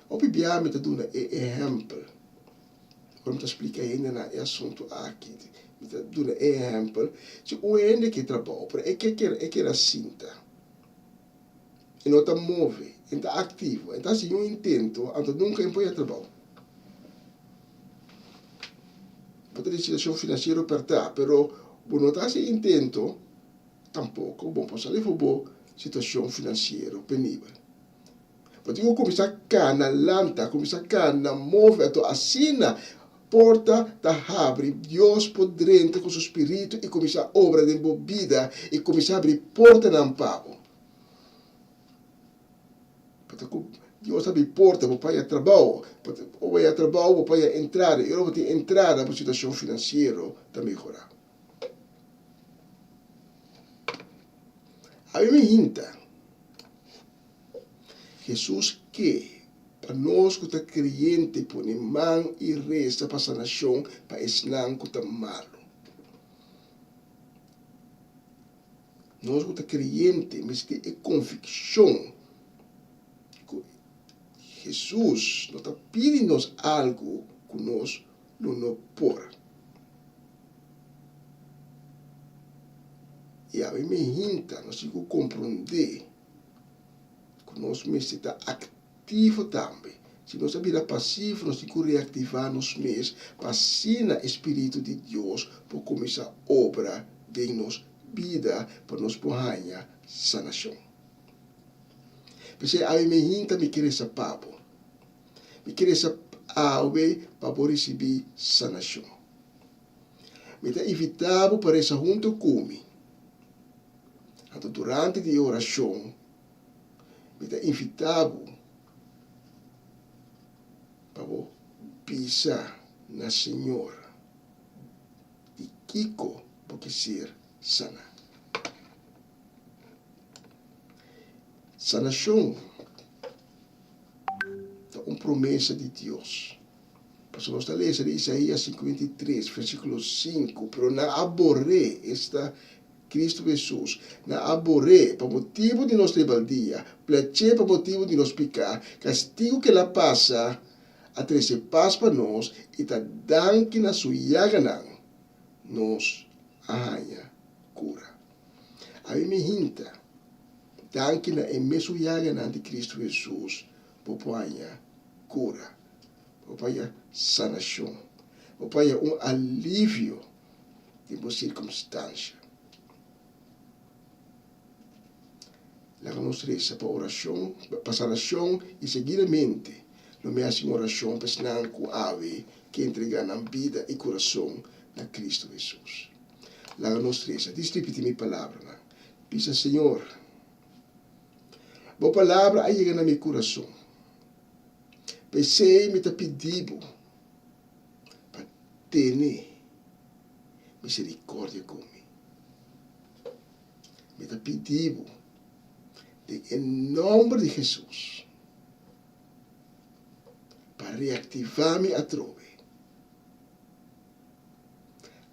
Hopi bia mi ta duna e ehèmpel, ora mi ta splika hendenan e asuntu aki, mi ta duna e ehèmpel, si un hende ke trabou, pero e ke e keda sinta, e no ta move, e no ta aktivo, e no ta hasi niun intento, anto nunka e no por haña trabou. Bo ta den situashon finansiero pèrtá, pero bo no ta hasi intento. Tampoko bo por sali for bo situashon finansiero penibel. Bo tin ku kuminsá kana lanta, kuminsá kana move, anto asina porta ta habri, Dios por drenta ku su spiritu i kuminsá obra den bo bida i kuminsá habri portanan pa bo. Bo ta ku Dios ta habri porta, bo por haña trabou, bo haña trabou, bo por haña entrada, i ora bo tin entrada bo situashon finansiero ta mehorá. Abi mi hinta, Hesus ke pa nos ku ta kreyente pone man i resa pa sanashon pa esnan ku ta malu. Nos ku ta kreyente mester tin e konvikshon ku Hesus no ta pidi nos algu ku nos lo no por. I awe mi hinta nos tin ku komprondé ku nos mester ta aktivo tambe. Si nos a bira pasivo nos tin ku reaktivá nos mes pa asina e spiritu di Dios por kuminsá obra den nos bida pa nos por haña sanashon. P'esei awe mi hinta mi ke resa pa bo. Mi ke resa awe pa bo risibí sanashon. Mi ta invitá bo pa resa huntu ku mi. Anto durante di e orashon, mi ta invitá bo pa bo bisa na Señor di kiko bo ke ser saná. Sanashon ta un promesa di Dios. Pasobra nos ta lesa di Isaías 53, versíkulo 5, Pero nan a bor'é, esta, Kristu Hesus, nan a bor'é pa motibu di nos rebeldia, plech'é pa motibu di nos piká, kastigu ku el a pasa a trese pas pa nos, i ta danki na su yaganan nos a haña kura. Ami mi hinta, danki na e mesun yaganan di Kristu Hesus bo por haña kura. Bo por haña sanashon. Bo por haña un alivio den bo sirkumstansha. Laga nos resa pa orashon, pa sanashon i seguidamente lo mi hasi un orashon pa esnan ku awe ke entregá nan bida i kurason na Kristu Hesus. Laga nos resa. Dis ripití mi palabranan. Bisa, Señor. Bo palabra a yega na mi kurason. P'esei mi ta pidi bo pa tene miserikòrdia ku mi. Mi ta pidi bo den e nòmber di Hesus pa reaktivá mi atrobe,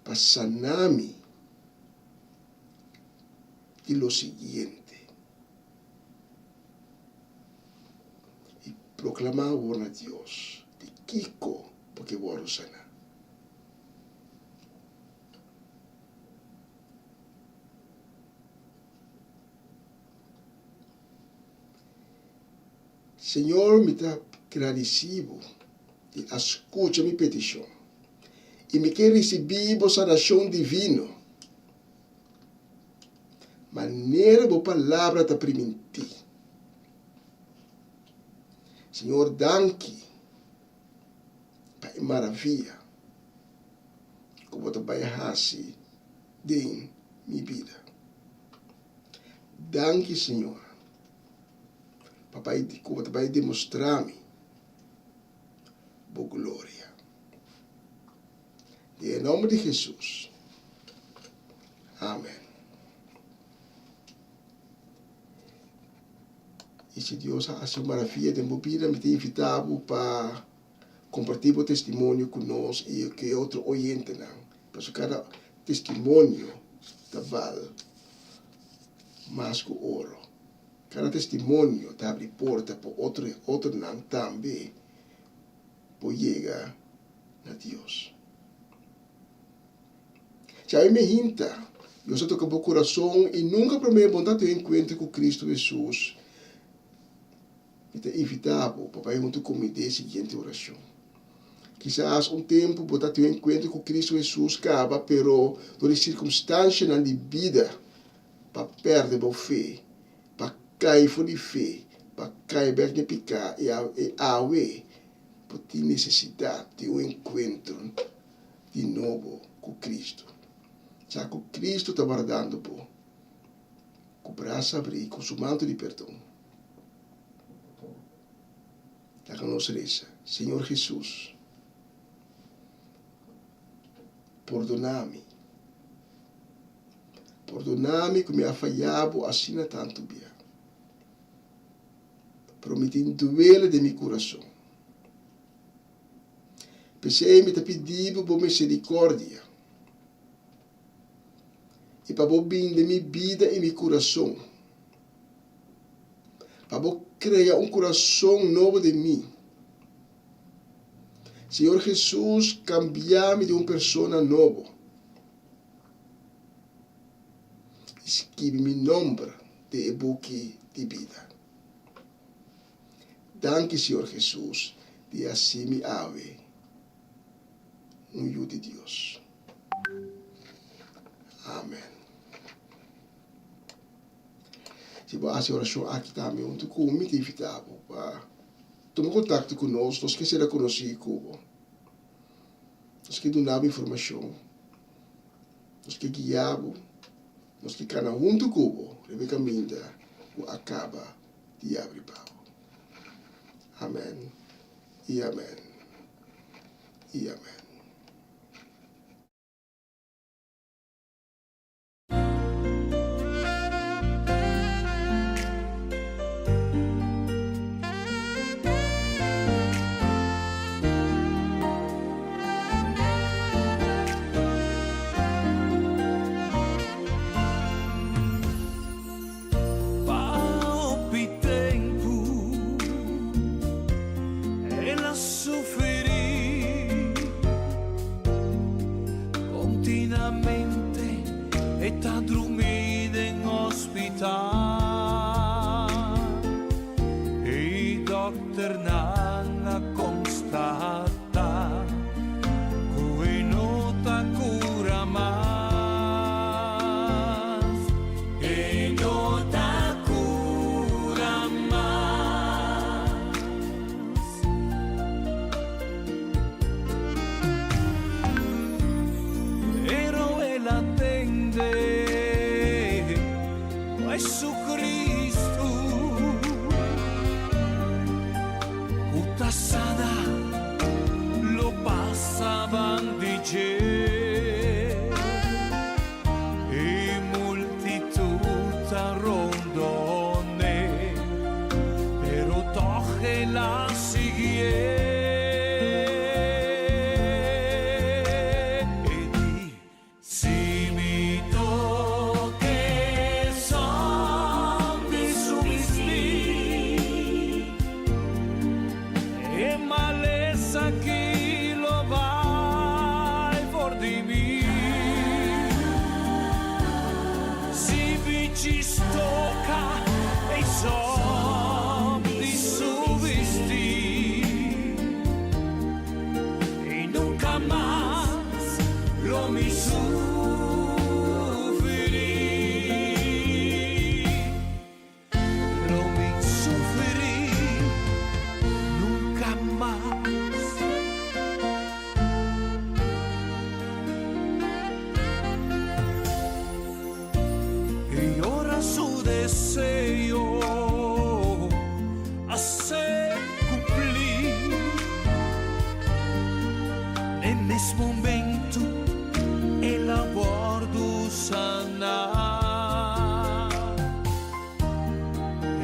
pa saná mi di lo siguiente i proklamá awor na Dios di kiko bo ke wòrdu saná. Señor, mi ta gradisí bo di a skucha mi petishon i mi ke risibí bo sanashon divino manera bo palabra ta primintí. Señor, danki pa e maravia ku bo ta bai hasi den mi bida. Danki, Señor, pa bai ku bo ta bai demostrá mi bo gloria. Den e nòmber di Hesus. Amen. I si Dios a hasi un maravia den bo bida, mi ta invitá bo pa kompartí bo testimonio ku nos i ku e otro oyentenan. Pasobra kada testimonio ta bal mas ku oro. Kada testimonio ta habri porta pa otro otronan tambe por yega na Dios. Djawe mi hinta, Dios a toka bo kurason i nunka promé bo no ta tin un enkuentro ku Kristu Hesus. Mi ta invitá bo pa bai huntu ku mi den e siguiente orashon. Kisas un tempu bo ta tin un enkuentro ku Kristu Hesus kaba, pero dor di sirkumstanshanan di bida pa pèrdè bo fe, pa kai for di fe, pa kai bèk den piká i awe bo tin nesesidat di un enkuentro di nobo ku Kristu. Sa ku Kristu ta wardando bo ku brasa abrí, ku su manto di perdon. Laga nos resa, Señor Hesus, pordona mi. Pordona mi ku mi a faya bo asina tantu bia. Pero mi tin duele den mi kurason. P'esei mi ta pidi bo bo miserikordia i pa bo bin den mi bida i mi kurason. Pa bo krea un kurason nobo den mi. Señor Hesus, kambia mi den un persona nobo. I skibi mi nomber den e buki di bida. Danki, Señor Hesus, di hasi mi awe un yu di Dios. Amen. Si bo hasi orashon aki tambe huntu ku mi, ta invitá bo pa tuma kontakto ku nos. Nos ke sera konosí ku bo. Nos ke duna bo informashon. Nos ke guia bo. Nos ke kana huntu ku bo riba e kaminda ku a kaba di yabri pa bo. Amen i amen i amen. Pa hopi tempu el a sufri Kontinamente e ta drumi den hospital I dòkternan a konstatá ku e no ta kura mas. E no ta kura mas. Pero el a tende cu su djis toka e zòm di su bistí, i nunka mas lo mi sufrí. Lo mi sufrí nunka mas. I ora su deseo a ser cumplí, n'e mes momento el a wordu saná.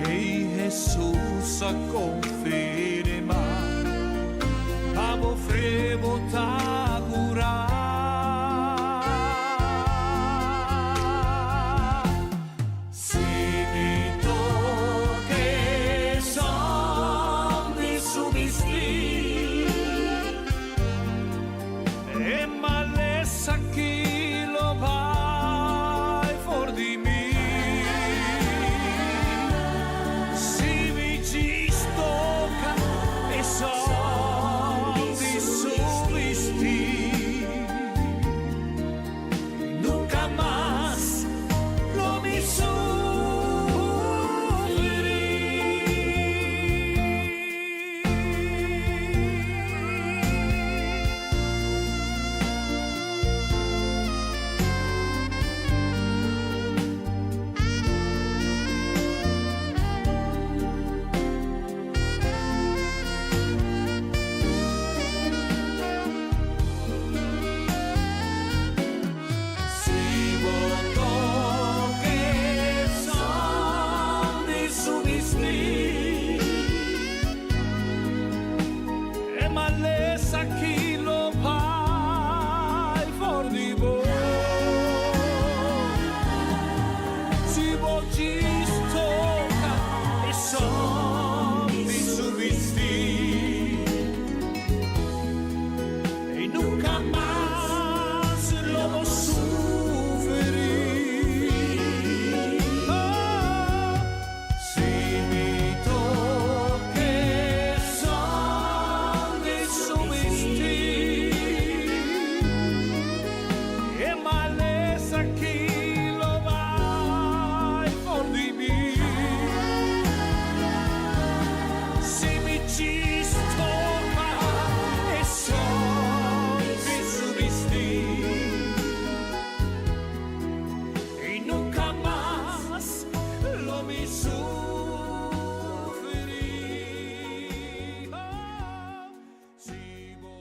Ei Hesus a konfirmá, Pa bo fe bo ta kurá. Si mi toke son di su bistí, E malesa ki lo bai for di mi. Si mi djis toka e sòl di su bistí, nunka mas lo mi sufrí. Si bo toke son di su bistí. E malesa ki lo bai for di bo. Si bo djis toka e son di su bistí, i nunka mas lo bo sufrí. Si mi toke son di su bistí, e malesa ki lo bai for di mi. Si mi djis toka e son di su bistí. I nunka mas lo mi sufrí. Oh, si bo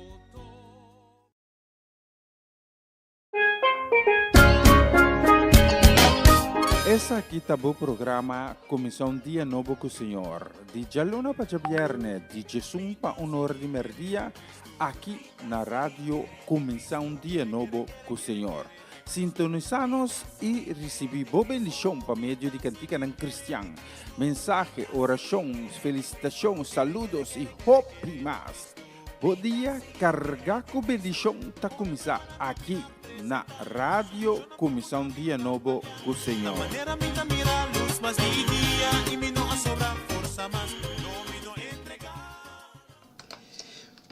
Esaki ta bo programa Kuminsá un Dia Nobo ku Señor, di djaluna pa djabièrnè, di djesun pa un ora di mèrdia, aki na Radio Kuminsá un Dia Nobo ku Señor. Sintonisá nos i risibí bo bendishon pa medio di kantikanan kristian, mensahe, orashon, felisitashon, saludos i hopi mas. Bo dia kargá ku bendishon ta kuminsá aki na Radio Kuminsá un Dia Nobo ku Señor.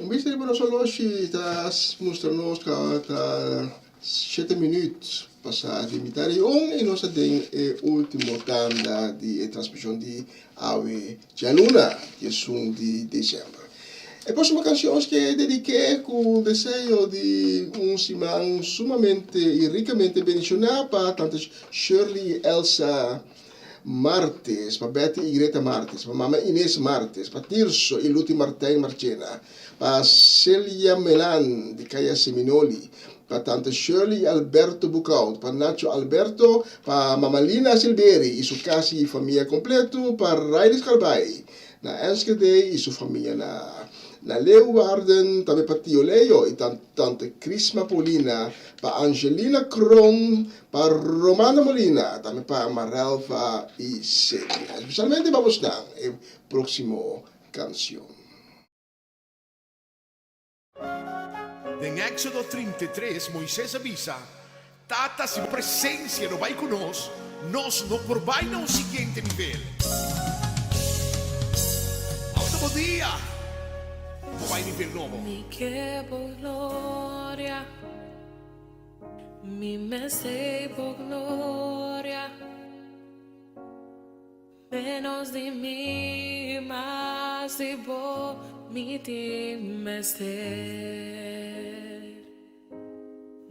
Un bista riba nos oloshi ta mustra nos ku ta shete minüt pasá di mitá di un i nos ta den e último tanda di e transmishon di awe djaluna, diesun di desèmber. E próksimo kanshon ke dediké ku deseo di un siman sumamente i rikamente bendishoná pa tante Shirley i Elsa Martes, pa Betty i Greta Martes, pa Mama Ines Martes, pa Tirso i Luti Martijn Marchena, pa Celia Melan di Kaya Seminoli, pa Tante Shirley i Alberto Boekhout, pa Nacho Alberto, pa Mama Lina Silberi i su kasi i famia kompletu, pa Riley Scarbay na Enschede i su famia na na Leeuwarden, tambe pa Tio Leo i Tante Crisma Paulina, pa Angelina Kroon, Pa Romano Molina, tambe pa Marelva y Celia. Especialmente pa bosnan e proximo cancion. Den Éxodo 33, Moises a bisa, Tata, si bo presensia no bai ku nos, nos no por bai na un siguiente nivel. Awe ta bo dia pa bai nivel nobo. Mi ke bo gloria, mi mester bo gloria. Menos di mi, mas di bo mi tin mester.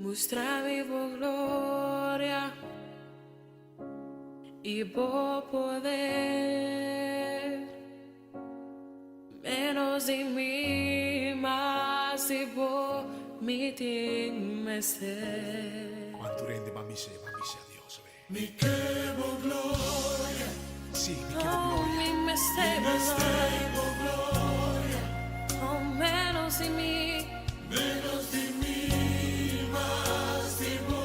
Mustra mi bo gloria i bo poder. Menos di mi, mas di bo mi tin mester. Cuantu rende ban bis'é, ban bis'é a Dios, awe. Mi ke bo gloria. Sí, mi ke bo gloria. Mi mester bo gloria. Oh, menos di mi. Menos di mi, mas di bo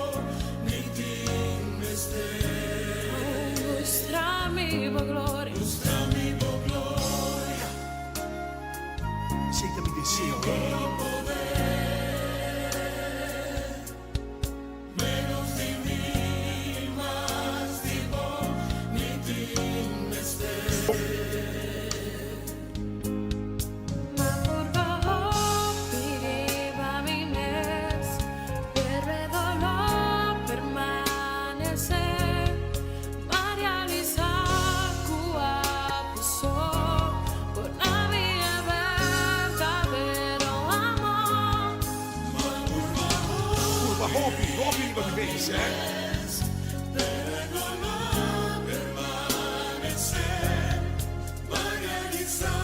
mi tin mester. Oh, mustra mi bo gloria. Mustra mi bo gloria. Esei ta mi deseo. Bo poder. Menos di mi, mas di bo mi tin mester. Ma purba hopi riba mi mes, pero e doló permanesé. M'a realisá ku abo so por duna mi e berdadero amor. Purba hopi, hopi riba mi mes, eh. Pero e doló permanesé. M'a realisá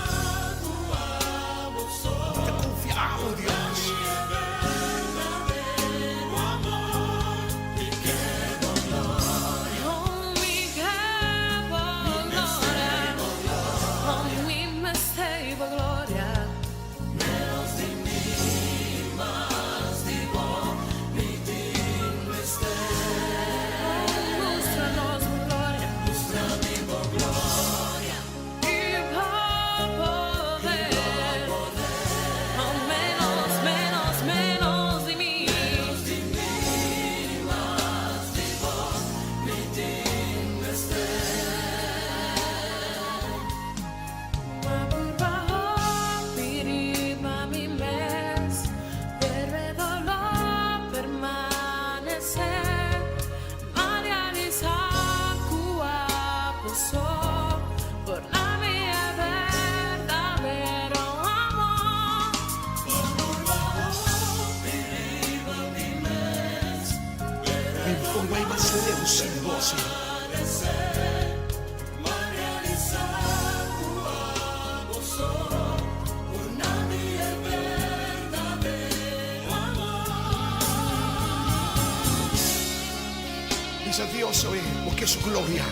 ku abo so. Mi ta konfia abo, Dios. Berdadero amor. Mi ke bo gloria. Oh, mi ke bo gloria. Oh, mi mester bo gloria. Menos di mi, mas di bo mi tin mester. Mustra nos bo gloria. Mustra mi bo gloria. I bo poder. Oh, menos, menos, menos di mi. Menos di mi, mas di bo mi tin mester. M'a purba hopi riba mi mes, pero e doló permanesé. M'a realisá ku abo so por duna mi e berdadero amor. Purba hopi riba mi mes, Mi por bai mas leu sin bo, Señor. M'a realisá ku abo so por duna mi e berdadero amor. Bisa Dios, awe, bo ke su gloria.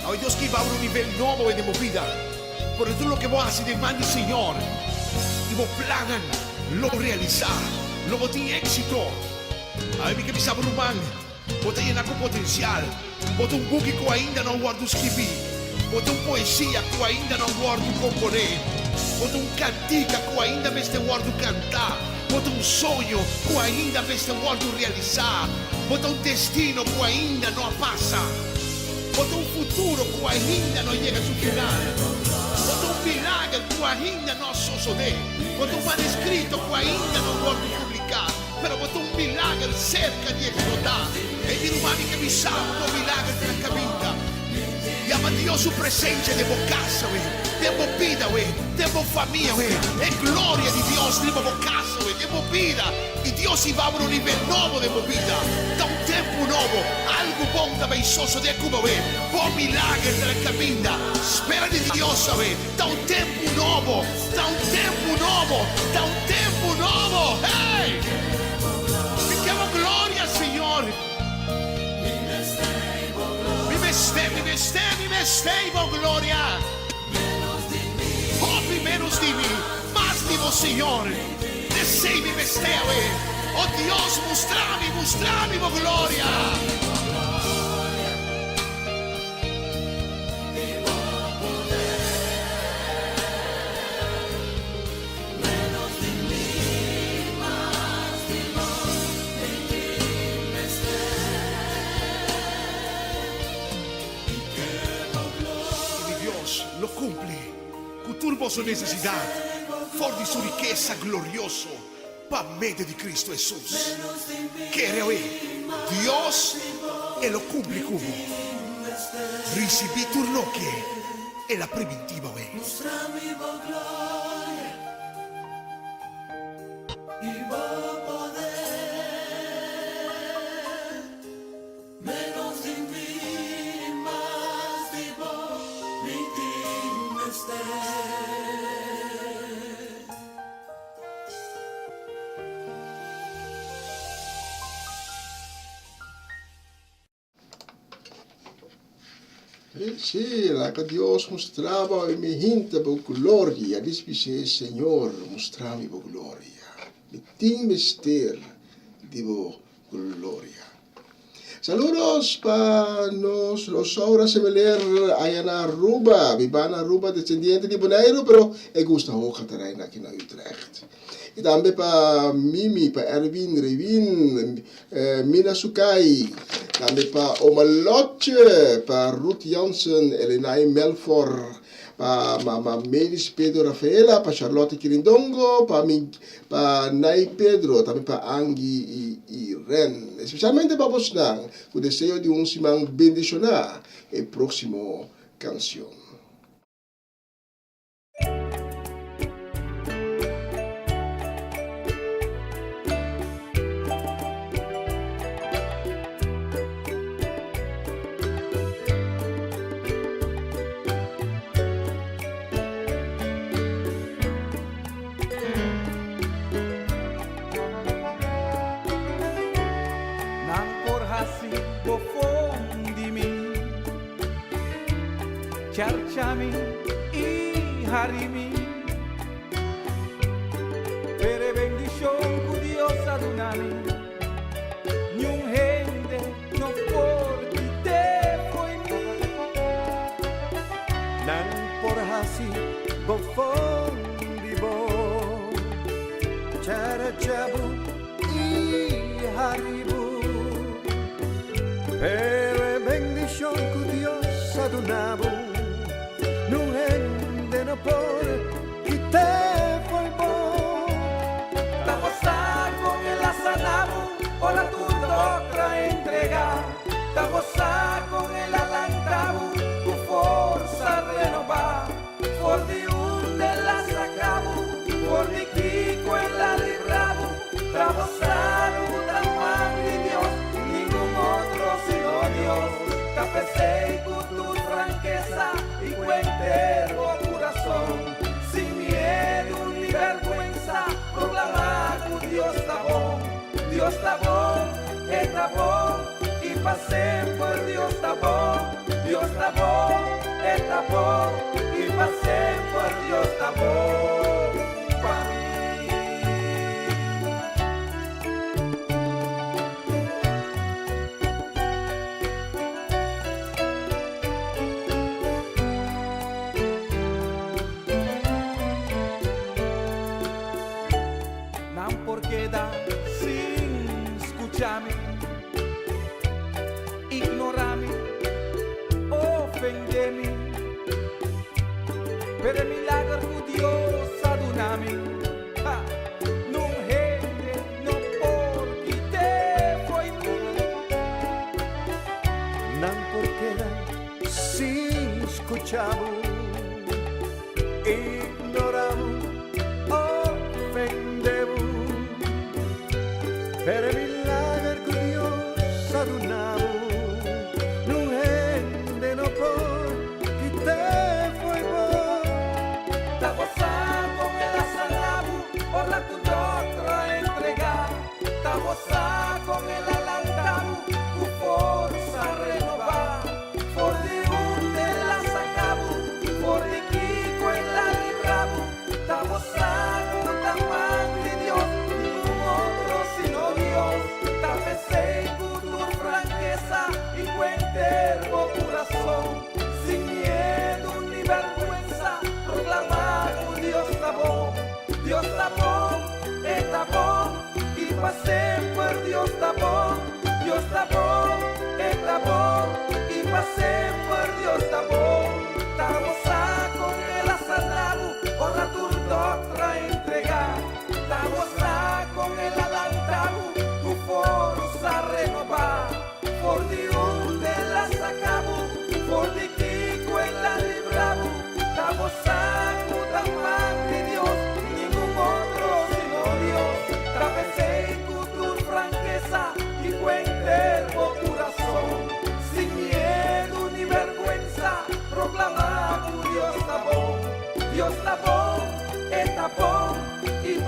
Awe Dios ke hiba un nivel nobo den bo bida. Por tur loke bo hasi den man di Señor i bo plannan lo realisá, lo bo tin éksito. Awe mi ke bisa bo ruman, bo ta yena ku potensial. Bo ta un buki ku ainda no a wòrdu skibí. Bo ta un poesia ku ainda no a wòrdu komponé. Bo ta un kantika ku ainda mester wòrdu kantá. Bo ta un soño ku ainda mester wòrdu realisá. Bo ta un destino ku ainda no a pasa. Bo ta un futuro ku ainda no a yega su final. Bo ta un milager ku ainda no a sosodé. Bo ta un manuskrito ku ainda no a wòrdu publiká. Pero bo ta un milager serka di eksplotá. Ei mi ruman, mi ke bisa bo ku bo milager ta na kaminda. Yama Dios su presensia den bo kasa we, den bo bida we, den bo famia we. E gloria di Dios riba bo kasa we, den bo bida. I Dios hiba bo na un nivel nobo den bo bida. Ta un tempu nobo. Algu bon ta bay sosodé ku bo we. Bo milager ta na kaminda. Spera di Dios awe. Ta un tempu nobo. Ta un tempu nobo. Ta un tempu nobo. Hey! Mi ke bo gloria, Señor. Mi mester, mi mester, mi mester bo gloria. Hopi menos di mi, mas di bo, Señor. Esei mi mester, we. Oh Dios, mustra mi, mustra mi bo gloria. boso nesesidat for di su rikesa glorioso pa medio di Kristu Hesus. Kere awe, Dios e lo kumpli ku bo. Risibí tur loke el a primintí bo awe. Sí, laga Dios mustra bo i mi hinta bo gloria. Dis bis'é, Señor, mustra mi bo gloria. Mi tin mester di bo gloria. Saludos pa nos Rosaura Semeler aya na Aruba, biba na Aruba, descendiente di Boneiru, pero e gusta hoga ta reina aki na Utrecht. Y tambe pa Mimi, pa Erwin, Rewin, Mina Sukai, tambe pa Oma Lotje, pa Ruth Jansen, Elenay Melfor, Pa mama Melis Pedro Rafaela, pa Charlotte Kirindongo, pa mi, pa Nay Pedro, tambe pa Angie i Iren. Especialmente pa bosnan ku deseo di un siman bendishoná e próximo kansion. Nan por hasi bofon di mi, charcha mi i hari mi. Pero e bendishon ku Dios a duna mi, niun hende no por kit'é fo'i mi. Nan por hasi bofon di bo, charcha bo i hari bo. Pero e bendishon ku Dios a duna bo, niun hende no por kit'é fo'i bo. Ta gosa con el a sana bo ora tur dokter a entrega. Ta gosa con el a lanta bo cu forsa renoba. For di unda el a saca bo, for di kico el a libra bo. Ta gosa cu ta man di Dios, ningun otro sino Dios. Ta p'esey cu tur frankesa y cu enter bo curason, sin miedu ni bèrgwensa, proklamá ku Dios ta bon. Dios ta bon, E ta bon, i pa semper Dios ta bon. Dios ta bon, E ta bon, i pa semper Dios ta bon pa mi. Nan por keda sin skucha mi, ignorá mi, ofendé mi, pero e milager ku Dios a duna mi, ha, nun hende no por kit'é fo'i mi. Nan por keda sin skucha bo, ignorá bo, ofendé bo, pero e milager ku Dios a duna bo, nun hende no por kit'é fo'i bo. Ta gosa kon el a sana bo ora ku dòkter a entregá. Ta gosa kon el a lanta bo ku forsa renobá. For di unda el a saka bo, for di kiko el a libra bo. Ta gosa ku ta man di Dios, ningun otro sino Dios. Ta p'esei ku tur frankesa i ku henter bo kurason, sin miedu ni bèrgwensa, proklamá ku Dios ta bon. Dios ta bon, e ta bon, i pa semper Dios ta bon. Dios ta bon, e ta bon, i pa semper Dios ta bon. Ta gosa kon el a sana bo.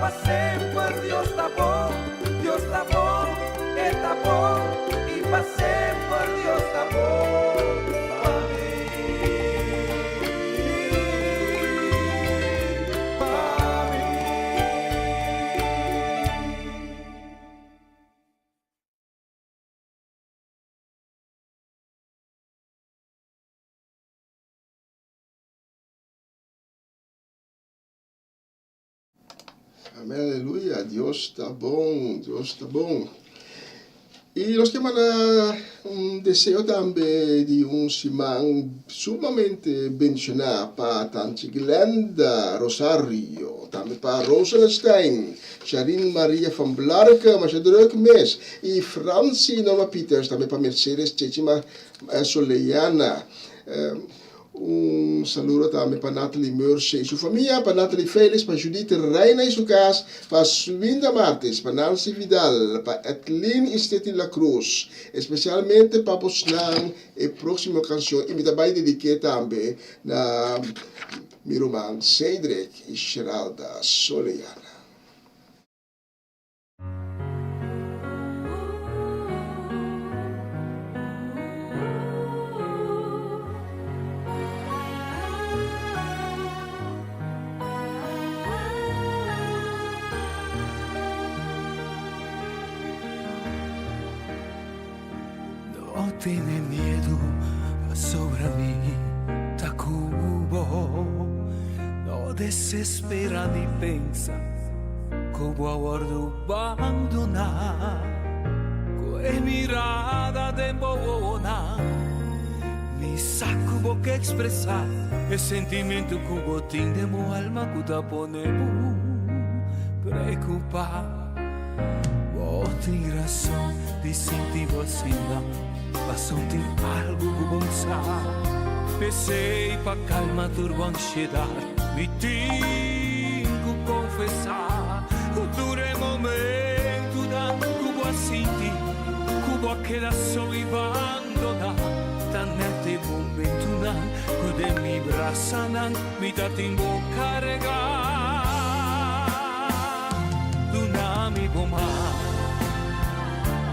pa semper Dios ta bon, Dios ta bon, E ta bon i pa semper Dios ta bon pa mi, pa mi. Amén, aleluya. Dios ta bon, Dios ta bon. I nos ke manda un deseo tambe di un siman sumamente bendishoná pa Tanchi Glenda Rosario, tambe pa Roselstein, Sharin Maria van Blarke, masha druk mes, i Franci Norma Pieters, tambe pa Mercedes Chechi Soleana. Un saludo tambe pa Natalie Merce y su famia, pa Natalie Felix, pa Judith Reina y su cas, pa Swinda Martes, pa Nancy Vidal, pa Edlin y Stety La Cruz. Especialmente pa bosnan e proximo cancion y mi ta bay dedique tambe na mi ruman Cedric y Sheralda Soleana. No tene miedu pasobra mi ta ku bo. No desespera ni pensa ku bo a wòrdu bandoná. Ku e mirada den bo wowonan mi sa ku bo ke ekspresá e sentimentu ku bo tin den bo alma ku ta pone bo preokupá. Bo tin rason di sinti bo asina, pasobra tin algu ku bo sa. P'esei pa kalma tur bo ansiedat, mi tin ku konfesá ku tur e momentunan ku bo a sinti ku bo a keda so i bandoná, ta nèt e momentunan ku den mi brasanan mi ta tin bo karegá. Duna mi bo man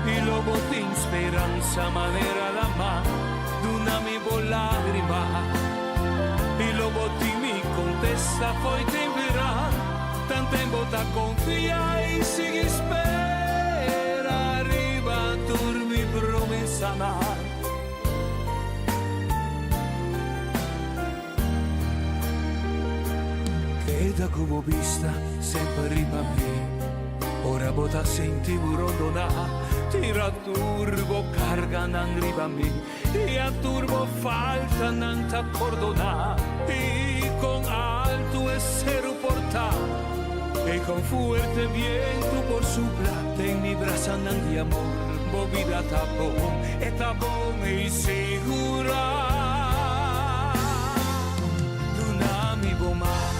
i lo bo tin speransa manera lama. Duna mi bo lágrima i lo bo tin mi kontesta fo'i tin bira. Tanten bo ta konfia i sigui spera riba tur mi promesanan. Keda ku bo bista semper riba mi. Ora bo ta sinti bo rondoná, tira tur bo karganan riba mi, i a tur bo faltanan ta pordoná. I kon altu e seru por ta, i kon fuerte bientu por supla, den mi brasanan di amor bo bida ta bon, e ta bon i sigurá. Duna mi bo man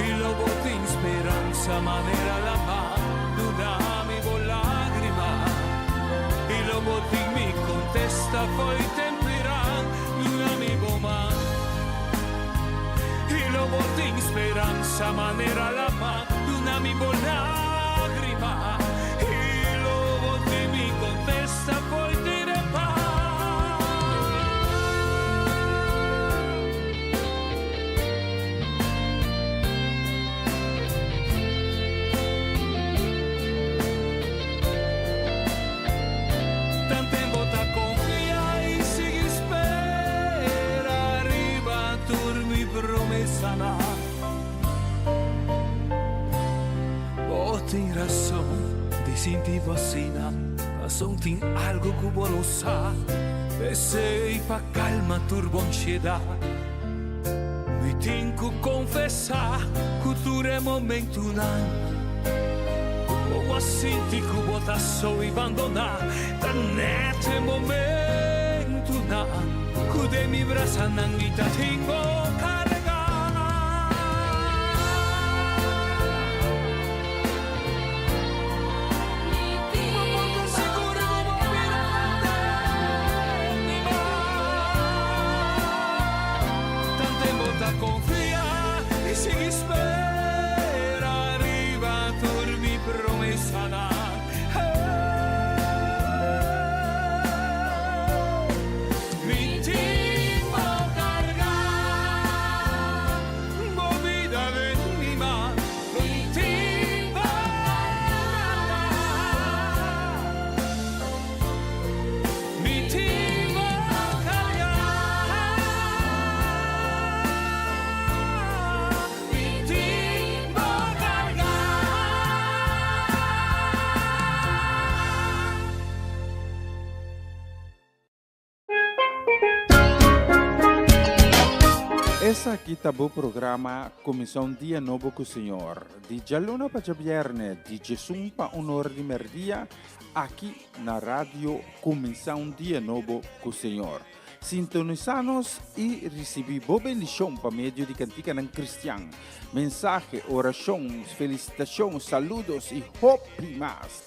i lo bo tin speransa manera lama. Duna mi bo lágrima i lo bo tin mi kontesta fo'i tempiran. Duna mi bo man i lo bo tin speransa manera lama. Duna mi bo lágrima i lo bo tin mi kontesta fo'i Bo tin rason di sinti bo asina, pasobra tin algo ku bo no sa. P'esei pa kalma tur bo ansiedat, mi tin ku konfesá ku tur e momentunan bo a sinti ku bo ta so i bandoná, ta nèt e momentunan ku den mi brasanan mi ta tin bo kargá. Esaki ta bo programa Kuminsá un Dia Nobo ku Señor, di djaluna pa djabièrnè di djesun pa un or di mèrdia, aki na Radio Kuminsá un Dia Nobo ku Señor. Sintonisá nos i risibí bo bendishon pa medio di kantikanan kristian, mensahe, orashon, felisitashon, saludos i hopi mas.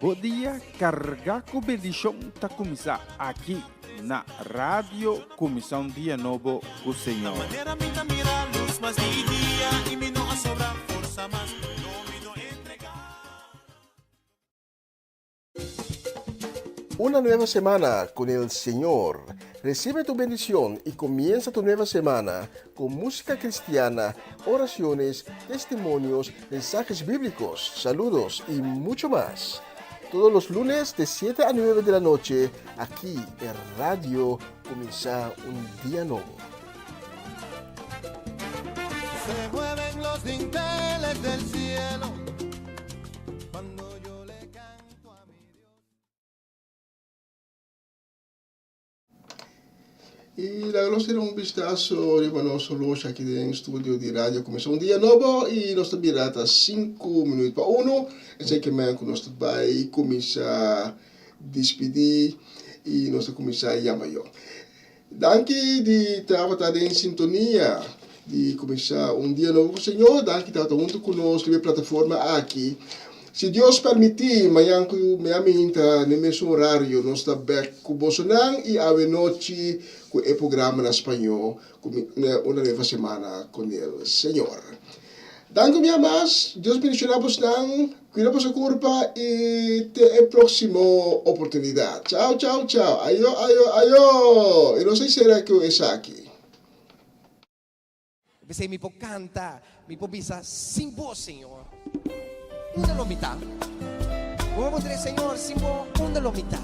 Bo dia kargá ku bendishon ta kuminsá aki na Radio Kuminsá un Dia Nobo ku Señor. Una nueva semana con el Señor. Recibe tu bendición y comienza tu nueva semana con música cristiana, oraciones, testimonios, mensajes bíblicos, saludos y mucho más. Todos los lunes de 7 a 9 de la noche, aquí en Radio Comienza un Día Nuevo. Se mueven los dinteles del cielo cuando yo le canto a mi Dios. Y laga nos tira un vistazo riba nos horloge aki den studio di Radio Cuminsa un Dia Nobo y nos ta bira ta sinku minuut pa uno. Esei ke men ku nos ta bai cuminsa dispidi y nos ta cuminsa yama yo. Danki di tabata den sintonia di kuminsá un dia nobo ku Señor. Danki tabata huntu ku nos riba e plataforma aki. Si Dios permití, mañan ku mea minta n'e mesun orario nos ta bèk ku bosonan i awenochi ku e programa na spañó ku Una Nueva Semana con el Señor. Danki un bia mas, Dios bendiciona bosnan, cuida boso curpa y te e proximo oportunidad. Chao chao chao, ayo ayo ayo! Y nos a cera cu esaki. P'esei mi por canta, mi por bisa, Sin bo, Señor, unda lo mi ta? Bo por puntra, Señor, sin bo, unda lo mi ta?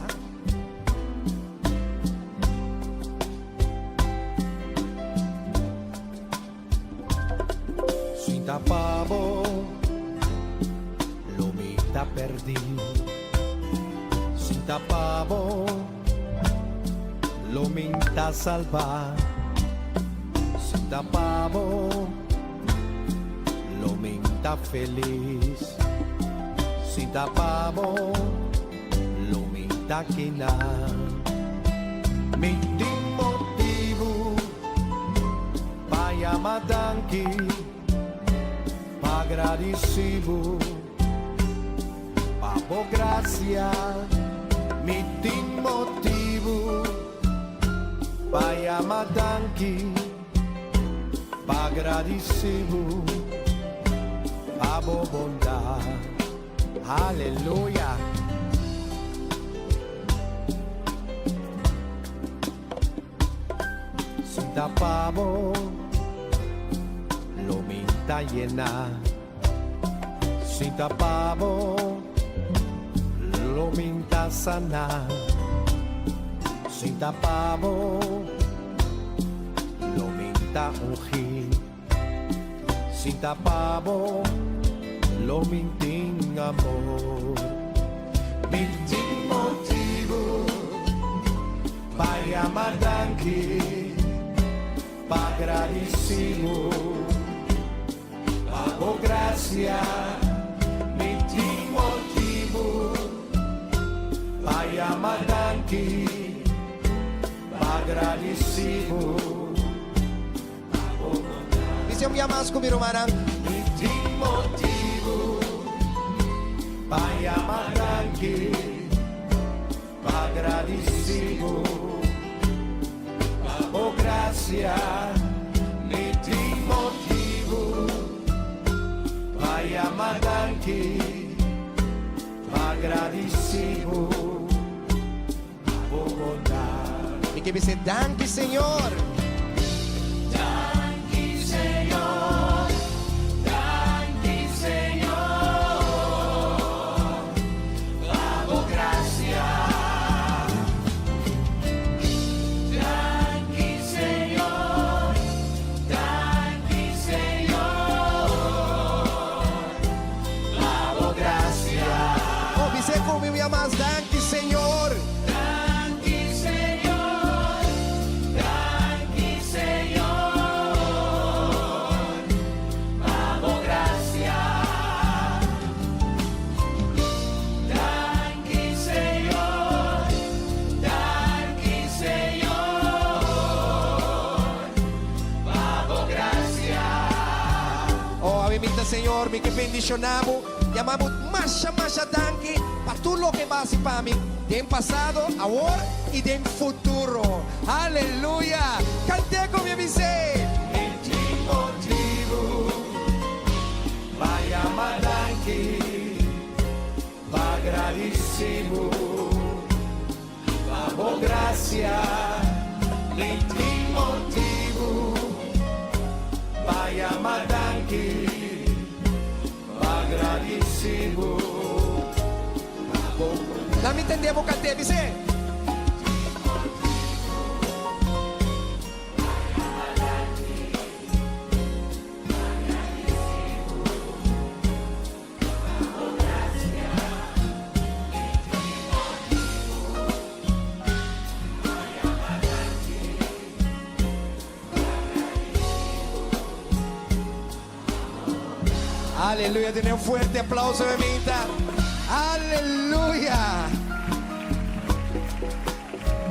Sin ta pa bo, lo mi ta perdí. Sin ta pa bo, lo mi ta salvá. Sin ta pa bo, lo mi ta felis. Sin ta pa bo, lo mi ta kiná. Mi tin motibu. Pa yama danki, pa gradisi bo pa bo gracia. Mi tin motibu pa yama danki, pa gradisi bo pa bo bondad. Aleluya! Si ta pa bo, lo mi ta yena. Si ta pa bo, lo mi ta sana. Si ta pa bo, lo mi ta ungi. Si ta pa bo, lo mi tin amor. Mi tin motibu pa yama danki, pa gradisi bo pa bo grasia. Mi tin motibu pa yama danki, pa gradisi bo. Dice un bia mas cu mi rumannan. Mi tin motibu pa yama danki, pa gradici bo pa bo gracia. Mi tin motibu pa yama danki, pa gradici bo pa bo bondad. Mi ke bisa danki Señor. Danki Señor, danki Señor pa bo gracia. Danki Señor, danki Señor pa bo gracia. Oh, bis'é ku mi un mas danki Señor. Danki Señor, danki. Señor, mi ke bendishoná bo, yama bo masha masha danki pa tur loke bo a hasi pa mi den pasado, awor i den futuro. Aleluya! Kant'é ku mi a bis'é. Mi tin motibu pa yama danki, pa gradisí bo pa bo grasia. Mi tin motibu pa yama danki, pa gradisí bo pa bo. Laat mi tende bo kant'é, bis'é. Aleluya, duna un fuerte aplauso bebita. Aleluya.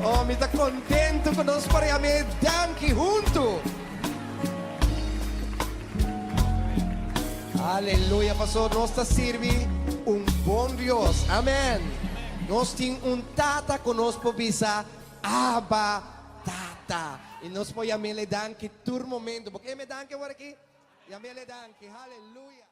Oh, mi ta contento cu nos por yam'é danki hunto. Aleluya, paso nos ta sirbi un bon Dios. Amen. Nos tin un Tata cu nos por bisa, Abba, Tata. Y nos por yam'Ele danki tur momento. Bo ke yam'E danki awor aki? Yam'Ele danki. Aleluya.